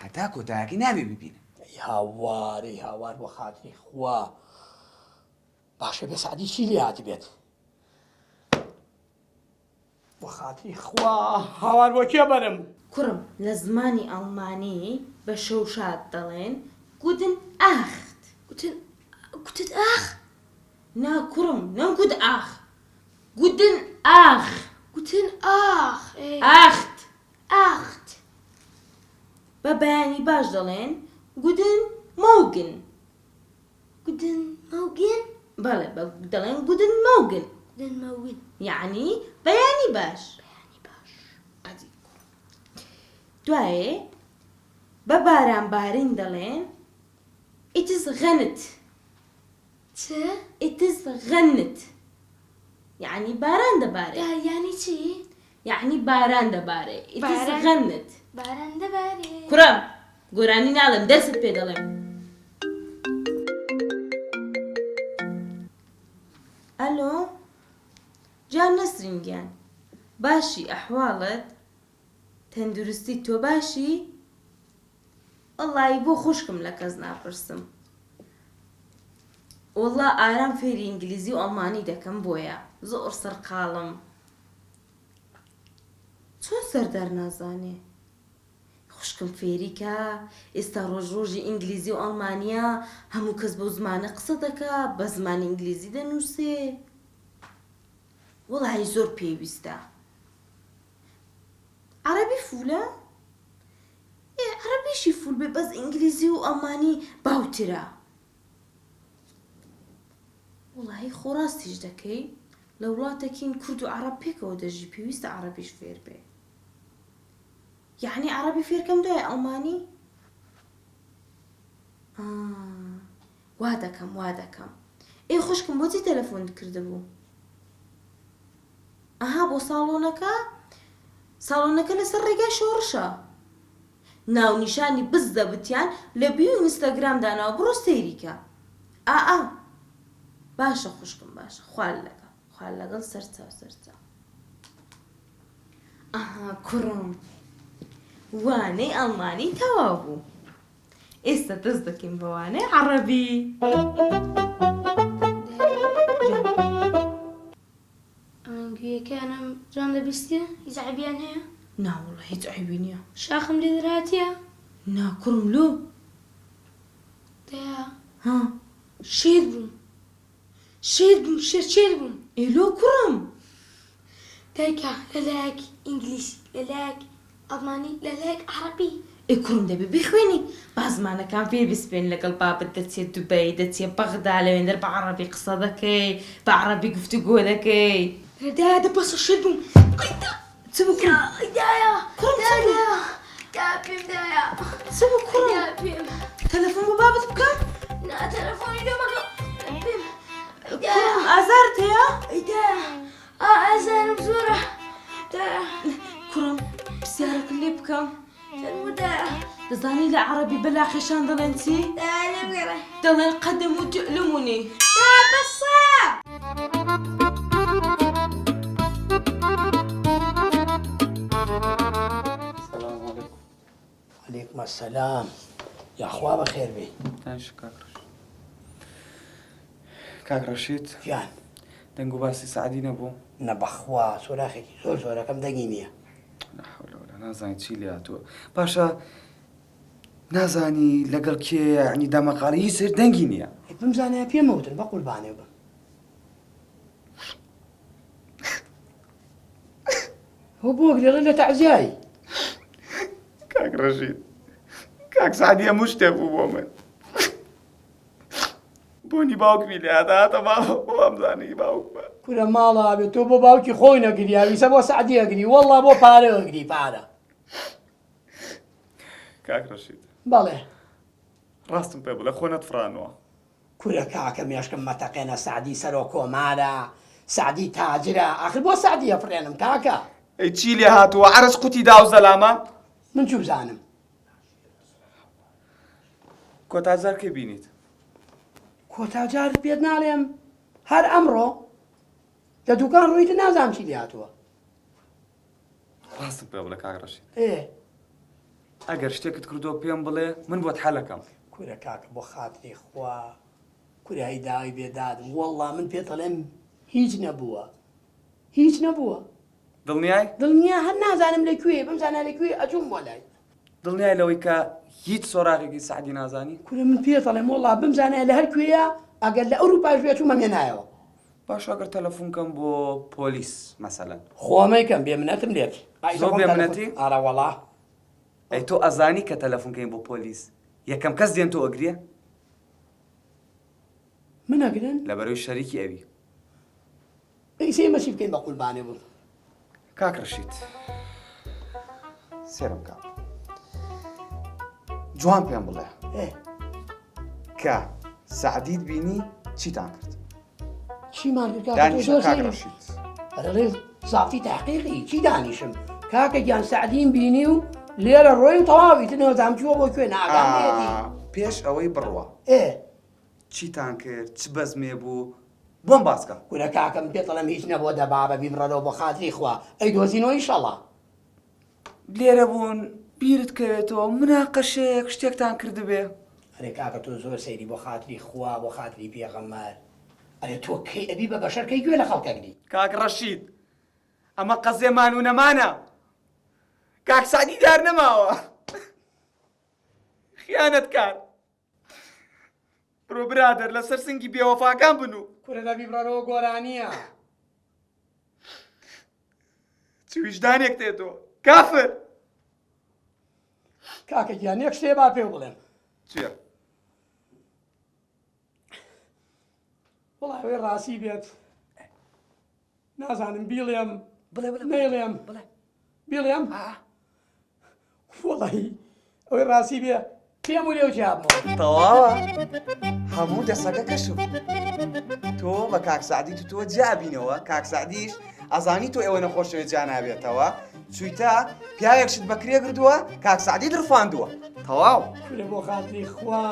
هەتا کۆتایەکەی نابێ بیبینن. ئەی هاوار ئەی هاوار بۆ خاتری خوا باشە بێ سەعدی چی لێ هاتبێت بۆ خاتری خوا هاوار بۆ کێ بەرم؟ کوڕم لە زمانی ئەڵمانی بە شەوشاد دەڵێن گودن ئاخت. گوتن گوتت ئاخ؟ نا کوڕم نەمگوت ئاخ گودن ئاخ. گوتن ئاخ ئێ. ئاخت. ئاخت. بە بەیانی باش دەڵێن گودن مۆگن. گودن مۆگن؟ بەڵێ بە دەڵێن گودن مۆگن. گودن مۆگن. یەعنی بەیانی باش. بەیانی باش. ئەدی کوڕم. دوایێ بە باران بارین دەڵێن ئیتس غەنت. چ؟ ئیتس غەنت. یەعنی باران دەبارێ. دا یانی چی؟ یەعنی باران دەبارێ. ئیتس غەنت. باران دەبارێ. کوڕم گۆرانی ناڵێم دەرست پێ دەڵێم. ئەلۆ جان نەسرین گیان باشی ئەحواڵت تەندروستی تۆ باشی وەڵایی بۆ خوشکم لە کەس ناپرسم وەڵا ئارام فێری ئینگلیزی و ئەڵمانی دەکەم بۆیە زۆر سەرقاڵم چۆن سەردار نازانێ خوشکم فێری کە ئێستا ڕۆژ ڕۆژی ئینگلیزی و ئەڵمانیە هەموو کەس بەو زمانە قسە دەکا بە زمانی ئینگلیزی دەنووسێ وەڵایی زۆر پێویستە عەرەبی فولە ئێ عەرەبیشی فول بێ بەس ئینگلیزی و ئەڵمانی باوترە. وەڵاهی خۆ ڕاستیش دەکەی لە وڵاتەکین کورد و عەڕەب پێکەوە دەژی پێویستە عەڕەبیش فێر بێ یەعنی عەڕەبی فێرکەم دوای ئەڵمانی ئا وا دەکەم وا دەکەم ئێ خوشکم بۆچی تەلەفۆنت کردبوو ئەها بۆ ساڵۆنەکە؟ ساڵۆنەکە لەسەر ڕێگای شۆڕشە. ناونیشانی بززەبتیان لە بیو ئینستاگرام داناوە بڕۆ سەیری کە. ئا ئا باشە خوشکم باشە خوال لەگەڵ خوال لەگەڵ سەرچاو سەرچاو. ئەها کوڕم وانەی ئەڵمانی تەواو بوو. ئێستا دەست دەکەین بە وانەی عەڕەبی. ئەمن گوێیەکانم جوان دەبیستێ؟ هیچ عەیبیان هەیە؟ نا وەڵا هیچ عەیبی نیە. شاخم لێ دەرهاتیە؟ نا کوڕم لۆ؟ دایە ها؟ شێت بووم شێت بووم شێت شێت بووم. ئێ لۆ کوڕم؟ دایکە لەلایەک ئینگلیسی لەلایەک ئەڵمانی لەلایەک عەڕەبی. ئێ کوڕم دەبێ بیخوێنی با زمانەکان فێر بی سبەینێ لەگەڵ بابت دەچیە دوبەی دەچیە بەغدا لەوێندەر بە عەڕەبی قسە دەکەی بە عەڕەبی گفتوگۆ دەکەی. دایە دە بەسە شێت بووم ئەی دا. چ بوو کوڕم؟ ئەی دایە کوڕم چ بوو؟ دایە دایە پێم دایە. چ بوو کوڕم؟ دایە پێم. تەلەفۆن بۆ بابت بکە؟ نا تەلەفۆنی لۆ مەکە پێم. ئەی دایە. کوڕم ئازارت هەیە؟ ئەی دایە. ئا ئازارم زۆرە دایە. کوڕم پرسیارێکت لێ بکەم؟ فەرموو دایە. دەزانی لە عەڕەبی بە لاقێشان دەڵێن چی؟ دایە لێم گەڕێ. دەڵێن قەدەم و تئلمونی. دایە بەسە. سلام علیکم. علیکم السلام یاخوا بەخێر بێی. دانیشە کاک ڕەشید. کاک ڕەشید. گیان. دەنگ و باسی سەعدی نەبوو؟ نە بەخوا سۆراخێکی زۆر زۆرەکەم دەنگی نییە. لا حول ولا نازانی چی لێ هاتووە. باشە نازانی لەگەڵ کێ یعنی دەمەقاڵی هیچ سەر دەنگی نییە. ئەی بمزانایە پێم وتن بە قوربانێ بم. هۆ بۆ گرێڵێ لە تەعزیای. کاک ڕەشید کاک سەعدی هەموو شتێک بوو بۆ من. بۆنی باوکمی لێ هات هاتە ماڵەوە وامزانی باوکمە. کورە ماڵە ئەبێ تۆ بۆ باوکی خۆی نەگری ئەویسە بۆ سەعدی ئەگری وەڵڵا بۆ پارە ئەگری پارە. کاک ڕەشید. بەڵێ. ڕاستم پێ بڵێ خۆ نەتفڕانوە. کورە کاکە مێشکم مەتەقێنە سەعدی سەرۆک کۆمارە سەعدی تاجرە ئاخر بۆ سەعدی ئەفڕێنم کاکە. ئەی چی لێ هاتووە عەرز قوتی دا و زەلامە؟ من چوبزانم. کۆتا جار کەی بینیت؟ کۆتا جار پێت ناڵێم هەر ئەمڕۆ لە دوکان ڕۆیت نازانم چی لێ هاتووە. ڕاستم پێ بڵێ کاک ڕەشید. ئێ. ئەگەر شتێکت کردووە پێم بڵێ من بۆت حەلەکەم. کورە کاکە بۆ خاتری خوا کورە هەی داوی بێ دادم وەڵا من پێت ئەڵێم هیچ نەبووە هیچ نەبووە. دڵنیای؟ دڵنیا هەر نازانم لە کوێیە بمزانایە لە کوێیە ئەچووم بۆ لای. دڵنیای لەوەی کە هیچ سۆراغێکی سەعدی نازانی؟ کورە من پێت ئەڵێم وەڵا بمزانایە لە هەر کوێیە ئەگەر لە ئەوروپاش بێ ئەچوومە مێنایەوە. باشە ئەگەر تەلەفون کەم بۆ پۆلیس مەسەلەن. خۆ مەیکەم بێ منەتم لێت. زۆر بێ منەتی؟ ئەرە وەڵا. ئەی تۆ ئەزانی کە تەلەفون کەین بۆ پۆلیس یەکەم کەس دێن تۆ ئەگرێ؟ من ئەگرن؟ لەبەرەوەی شەریکی ئەوی. ئەی ئێمە چی بکەین بە قوربانێ بوون. کاک ڕەشید سێرم کە جوان پێم بڵێ کە سەعدیت بینی چیتان کرد؟ چیمان کرد کاکە تۆ دانیشە زۆر کاک سەیری ڕەشید. ئەرێ زافی تحقیقی چی دانیشم کاکە گیان سەعدیم بینی و لێرە ڕۆی و تەواوی تر نەزانم چووە بۆ کوێ ناگام لێتی. پێش ئەوەی بڕوا ئێ چیتان کرد چ بەزمێ بوو بۆم باس کە. کورە کاکە من پێت ئەڵێم هیچ نەبووە دە بابە بیبڕەرەوە بۆ خاتری خوا ئەیدۆزینەوە ئیشەڵا. لێرە بوون بیرت کەوێتەوە مناقەشەیەک شتێکتان کردبێ. ئەرێ کاکە تۆ زۆر سەیری بۆ خاتری خوا بۆ خاتری پێغەمبەر ئەرێ تۆ کەی ئەبی بە بەشەر کەی گوێ لە خەڵک ئەگری. کاک ڕەشید ئەمە قەزیە مان و نەمانە کاک سەعدی دیار نەماوە خیانەتکار. برۆ برادەر لەسەر سنگی بێوەفاکان بنوو. کورە دە بیبڕەرەوە گۆرانیە. چ ویژدانێک تێ تۆ کافر. کاکە گیان یەک شتێ با پێو بڵێم. چیە؟ وەڵا ئەوەی ڕاستی بێت نازانم بیڵێم بڵێ بڵێ نەیڵێم بڵێ بیڵێم وەڵی ئەوەی ڕاستی بێ پێم و لێو جیابمەوە تەواوە هەموو دەسەکە کەشف تۆ بە کاک سەعدی تو تۆ جیابینەوە کاک سەعدیش ئەزانی تۆ ئێوە نەخۆشەوێ جیا نابێتەوە چویتە پیاوێک شت بەکرێ گردووە کاک سەعدیت ڕفاندووە تەواو. کورە بۆ خاتری خوا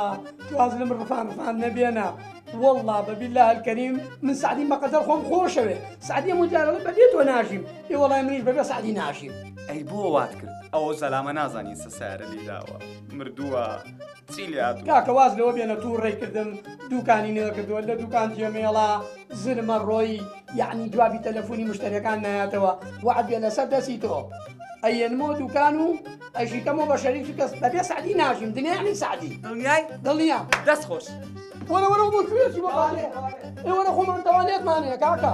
تۆ واز لەم ڕفان ڕفان نەبێنە واللە بە باللە الکریم من سەعدیم بە قەدەر خۆم خۆشەوێ سەعدی هەموو جار ئەڵێ بەبێ تۆ ناژیم ئێ وەڵای منیش بەبێ سەعدی ناژیم. ئەی بۆ وات کرد ئەوە زەلامە نازانی سە سەیارە لێی داوە مردووە چی لێ هاتووە. کاکە واز لەوە بێنە توڕەی کردم دوکانی نەکردووە لە دوکان جێمێڵا زرمە ڕۆی یەعنی جوابی تەلەفونی مشتەریەکان نایاتەوە وەعد بێ لەسەر دەستی تۆ ئەیەنمەوە دوکان و ئەشیکەمەوە بە شەریک چونکە بەبێ سەعدی ناژیم دنیا یەعنی سەعدی. دڵنیای؟ دڵنیام. دەست خۆش. وەرە وەرە بۆ کوێ چی بۆ خانێ ئێ وەرە خۆمان تەوالێتمان هەیە کاکە.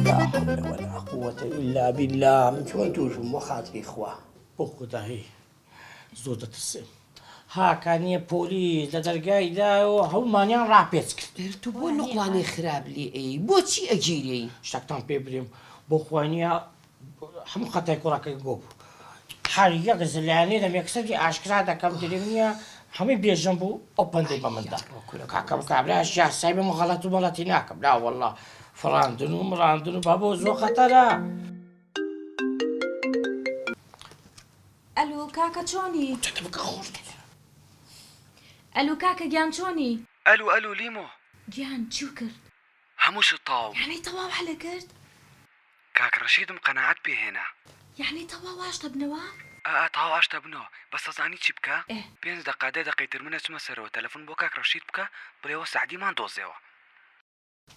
لا حول ولا قوة إلا بالله من چۆن توش بووم بۆ خاتری خوا. بۆ خودایی زۆر دەترسێم. هاکانیە پۆلیس لە دەرگای دایەوە هەموومانیان ڕاپێچ کرد. ئەر تۆ بۆ نوقڵانەی خراپ لێ ئەیەی بۆچی ئەگیرێی؟ شتەکتان پێ برێم بۆ خوا نیە هەموو خەتای کوڕەکەی گۆ بوو هەر یەک زلایان لێدەم یەکسەری ئاشکرا دەکەم درێم نیە هەمووی بێژەم بوو ئەو پەندەی بە من دا کاکەم کابرایش یاسای بم غەڵەت و مەڵەتی ناکەم لا واللە فڕاندن و مڕاندن و بابۆ زۆر خەتەرە. ئەلو کاکە چۆنی؟ ئەلو کاکە گیان چۆنی؟ ئەلو ئەلو لیمۆ. گیان چیو کرد؟ هەموو شت تەواو بوو. یەعنی تەواو حەلە کرد؟ کاک ڕەشیدم قەناعەت پێ هێنا. یەعنی تەواو ئاشت ئەبنەوە؟ ئا ئا تەواو ئاشت ئەبنەوە بەس ئەزانی چی بکە؟ ئێ. پێنج دەقە دە دەقەی تر من ئەچمە سەرەوە تەلەفون بۆ کاک ڕەشید بکە بڵێوە سەعدیمان دۆزێوە.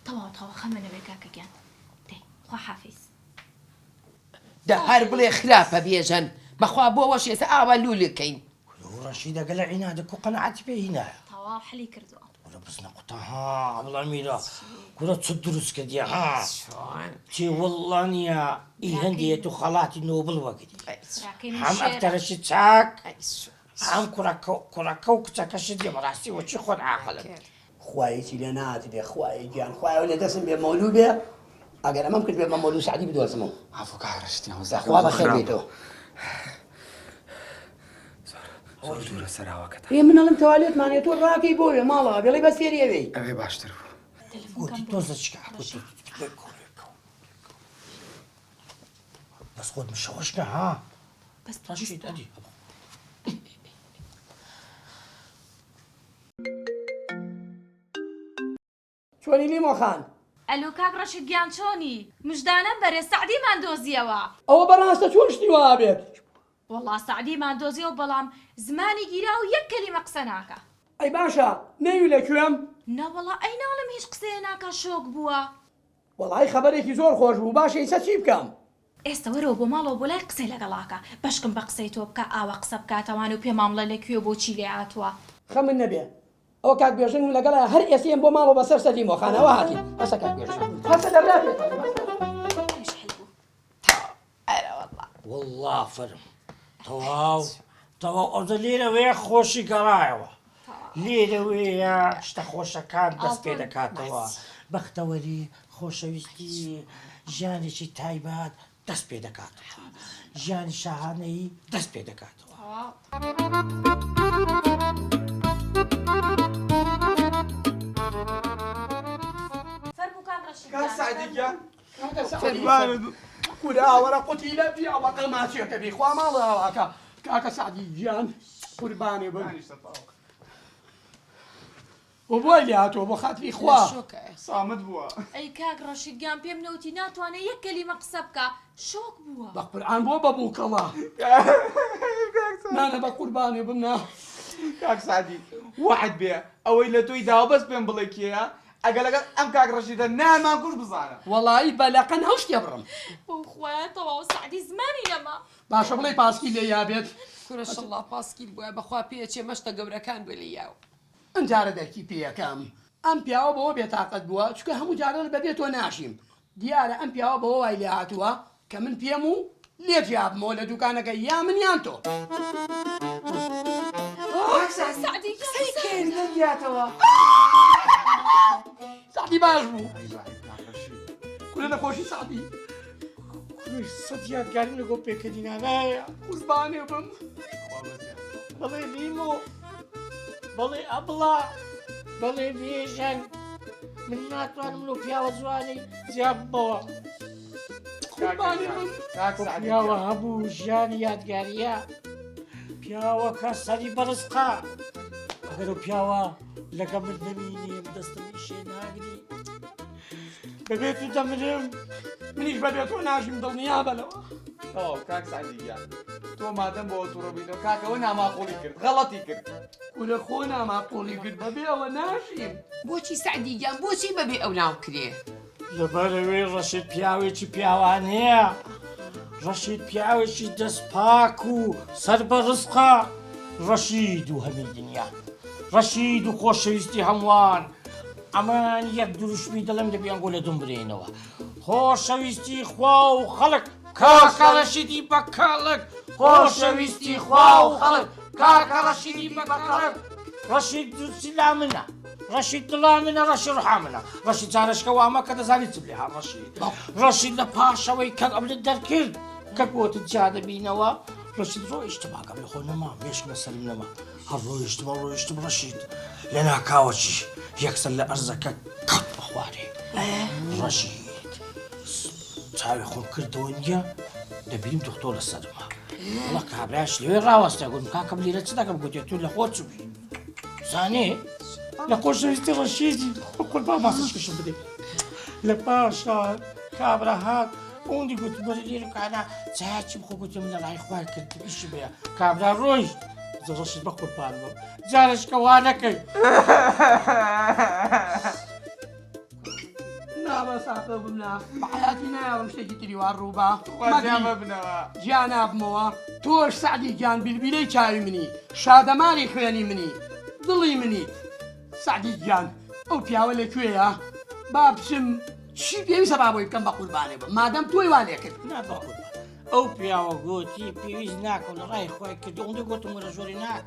تەواو تەواو خەمە نەبێ کاکە گیان دەی خواحافیز. دە هەر بڵێ خراپە بێژەن بەخوا بۆ وەش ئێستا ئاوا لوولک کەین. کورە ڕەشیدە گەلە عینادە کو قەناعەتی پێ هینایە. تەواو حەلی کردوە. کورە بزنە قوتە ها عەبڵا میرە کورە چ دروست کردیە ها چۆن چی وەڵڵا نیە ئی هەندێ تو خەڵاتی نۆبڵ وەگری هەم ئەکتەرەشی چاک هەم کوڕەکە کوڕەکە و کچەکەشی دێ بەڕاستی وەچی خۆت عاقڵن. خوا هیچی لێ نەهاتبێ خوایە گیان خوایە لە دەستم بێ مەولوو بێ ئەگەر ئەمەم کرد بێ بە مەولوو سەعدی بدۆزمەوە عەفو کاک ڕەشید گیان وەزعەکەم خوا زۆر بەخێر خراپە. بێیتەوە. زۆر دوورە سەراوەکەتان. ئێ من ئەڵێم تەوالێتمان هەیە تۆ ڕاکەی بۆ وێ ماڵەوە بێڵی بەس فێری ئەوێی. ئەوێ باشتر بوو. گوتی تۆزە چکە بەس خۆت مشەوەش کە ها بەس ڕەشید ئەدی چۆنی لیمۆ خان؟ ئەلۆ کاک ڕەشید گیان چۆنی؟ مژدانەم بەرێ سەعدیمان دۆزیەوە. ئەوە بەڕاستە چۆن شتی وا ئەبێت؟ وەڵا سەعدیمان دۆزیەوە بەڵام زمانی گیرا و یەک کەلیمە قسە ناکا. ئەی باشە نەوی لە کوێم؟ نەوەڵا ئەی ناڵێم هیچ قسەیە ناکا شۆک بووە. وەڵایی خەبەرێکی زۆر خۆش بوو باشە ئیسە چی بکەم؟ ئێستە وەرەوە بۆ ماڵەوە بۆ لای قسەی لەگەڵاکە بەشکم بە قسەی تۆ بکا ئاوا قسە بکاتەوان و پێمان بڵێ لە کوێ و بۆچی لێ هاتووە. خەمت نەبێ ئەوە کاک بێژنگم لەگەڵایە هەر ئێستە یەم بۆ ماڵەوە بەسەر سەر لیمۆ خانەوە هاتین هەستە کاک بێژنگ هەستە دەبرا پێت ئەڵێم هەستە. ئەویش حل بوو تەواو ئەرە وەڵا. وەڵڵا فەرم تەواو تەواو ئەوجە لێرەوەیە خۆشی گەڕایەوە لێرەوەیە شتە خۆشەکان دەست پێ دەکاتەوە بەختەوەری خۆشەویستی ژیانێکی تایبەت دەست پێ دەکاتەوە ژیانی شاهانەیی دەست پێ دەکاتەوە. کاک سەعدی گیان کورە وەرە قوتیلە پیاوەکە ماچێکە بی خوا ماڵە ئاواکە کاکە سەعدی گیان قوربانێ بم و بۆی لێ هاتووە بۆ خاتری خوا سامت بووە. ئەی کاک ڕەشید گیان پێم نەوتی ناتوانێ یەک کەلیمە قسە بکا شۆک بووە. بە قورعان بۆ بە بووکەڵە نانە بە قوربانێ بم نا. کاک سەعدی وەعد بێ ئەوەی لە تۆی داوە بەس پێم بڵێ کێیە ئەگەر لەگەڵ ئەم کاک ڕەشیدە نامان کوشت بزانە. وەڵایی بە لەقەن هەو شتێ بڕم. بەو خوایە تەواو سەعدی زمانی نەما. باشە بڵێی پاسکیل لێی یابێت. کورە شەڵا پاسکیل بوایە بەخوا پێئەچێ مەشتە گەورەکان بێ لێی یاوە. ئەم جارە دەرکی پێیەکەم ئەم پیاوە بەوە بێتاقەت بووە چونکە هەموو جاران بەبێ تۆ ناژیم دیارە ئەم پیاوە بەوە وای لێهاتووە کە من پێم و لێ جیابمەوە لە دوکانەکە یا من یان تۆ. سەعدی باش بوو کورە نەخۆشی سەعدی. کوڕی سەد یادگاریم لەگۆ پێکەنینانایە. قوربانێ بم. بەڵێ لیمۆ بەڵێ ئەبڵا بەڵێ بێژەن من ناتوانم لەو پیاوە جوانەی جیا ببەوە. قوربانی بم. پیاوە هەبوو ژیانی یادگاریە پیاوەکە سەری بەرزقا ئەگەر و پیاوە لەگە من نەمینیم دەستم ئیشێ ناگری بەبێ تو دەمرم. منیش بەبێ تۆ ناژیم دڵنیابە لەوە. تەواو کاک سەعدی گیان تۆ مادەم بەوە توڕە بوویتەوە کاک ئەوە ناماقوڵی کرد غەڵەتی کرد. کورە خۆ ناماقوڵی کرد بەبێ ئەوە ناژیم. بۆچی سەعدی گیان بۆچی بەبێ ئەو ناوکرێ؟ لەبەرئەوەی ڕەشید پیاوێکی پیاوانەیە، ڕەشید پیاوێکی دەست پاک و سەر بە ڕزقە، ڕەشید و هەمی دنیا، ڕەشید و خۆشەویستی هەمووان، ئەمان یەک دروشمی دەڵێم دەبی ئەنگۆ لە دوم برێینەوە خۆشەویستی خوا و خەڵک کاکە ڕەشیدی بە کەڵک خۆشەویستی خوا و خەڵک کاکە ڕەشیدی بە کەڵک ڕەشید سلا منە ڕەشید دڵا منە ڕەشی ڕحا منە ڕەشید جارشکە وامە کە دەزانی چ بلێ ها ڕەشید ڕەشید لە پاشەوەی کەک ئەمنت دەرکرد کە گۆتت جا دەبینەوە ڕەشید ڕۆیشتم ئاگام لە خۆ نەما مێشکمە سەرم نەما هەر ڕۆیشتم هەر ڕۆیشتم ڕەشید لە ناکاوە چی یەکسەر لە ئەرزەکە کەوتمە خوارێ ڕەشید چاوی خۆم کردەوە نییە دەبینم دکتۆر لە سەرمە وەڵا کابراش لەوێ ڕاوەستە گوتم کاکەم لێرە چ دەکەم گوتێ تو لە خۆ چووی زانێ لە خۆشەویستی ڕەشیدی قوربان ماسەشکشم بدەی لە پاشان کابرا هات ئەوەندی گوتم وەرە لێرە کانا چایەکی بخۆ گوتم لە ڕای خوای کرد ئیشی بەیە کابرا ڕۆیشت ڕەشید بە قوربان بم جارێک کە وا نەکەی نا بەس ئاقڵ بم نا بە حەیاتی نایەڵم شتێکی تری وا ڕووبا تخوا جیا مەبنەوە. جیا نابمەوە تۆش سەعدی گیان بیلبیلەی چاوی منی شادەماری خوێنی منی دڵی منیت سەعدی گیان ئەو پیاوە لە کوێیە با بچم چی پێویستە با بۆی بکەم بە قوربانێ بم مادەم تۆی وا لێ کرد. نا بە قوربان ئەو پیاوە گۆتی پێویست ناکەم لە ڕای خوای کرد ئەوەندە گۆتم وەرە زۆری ناک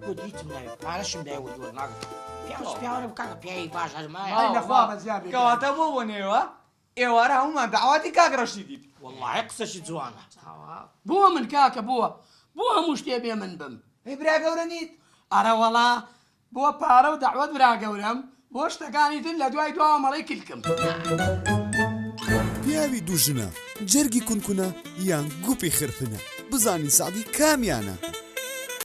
گۆتی هیچم ناوێ پارەشم دای وتی وەرناگرم پیاوەش پیاوەرە کاکە پیاوی باش هەر مایە. ئەی لە خوا بەزیا بێ. کەواتە بۆ بۆنەیەوە ئێوارە هەموومان دەعواتی کاک ئەی برا گەورە نیت؟ ئەرەوەڵا بۆ پارە و دەعوەت برا گەورەم، بۆ شتەکانی تر لە دوای دواوە مەڵێی کلکم. پیاوی دوو ژنە، جەرگی کونکونە یان گوپی خرپنە؟ بزانین سەعدی کامیانە؟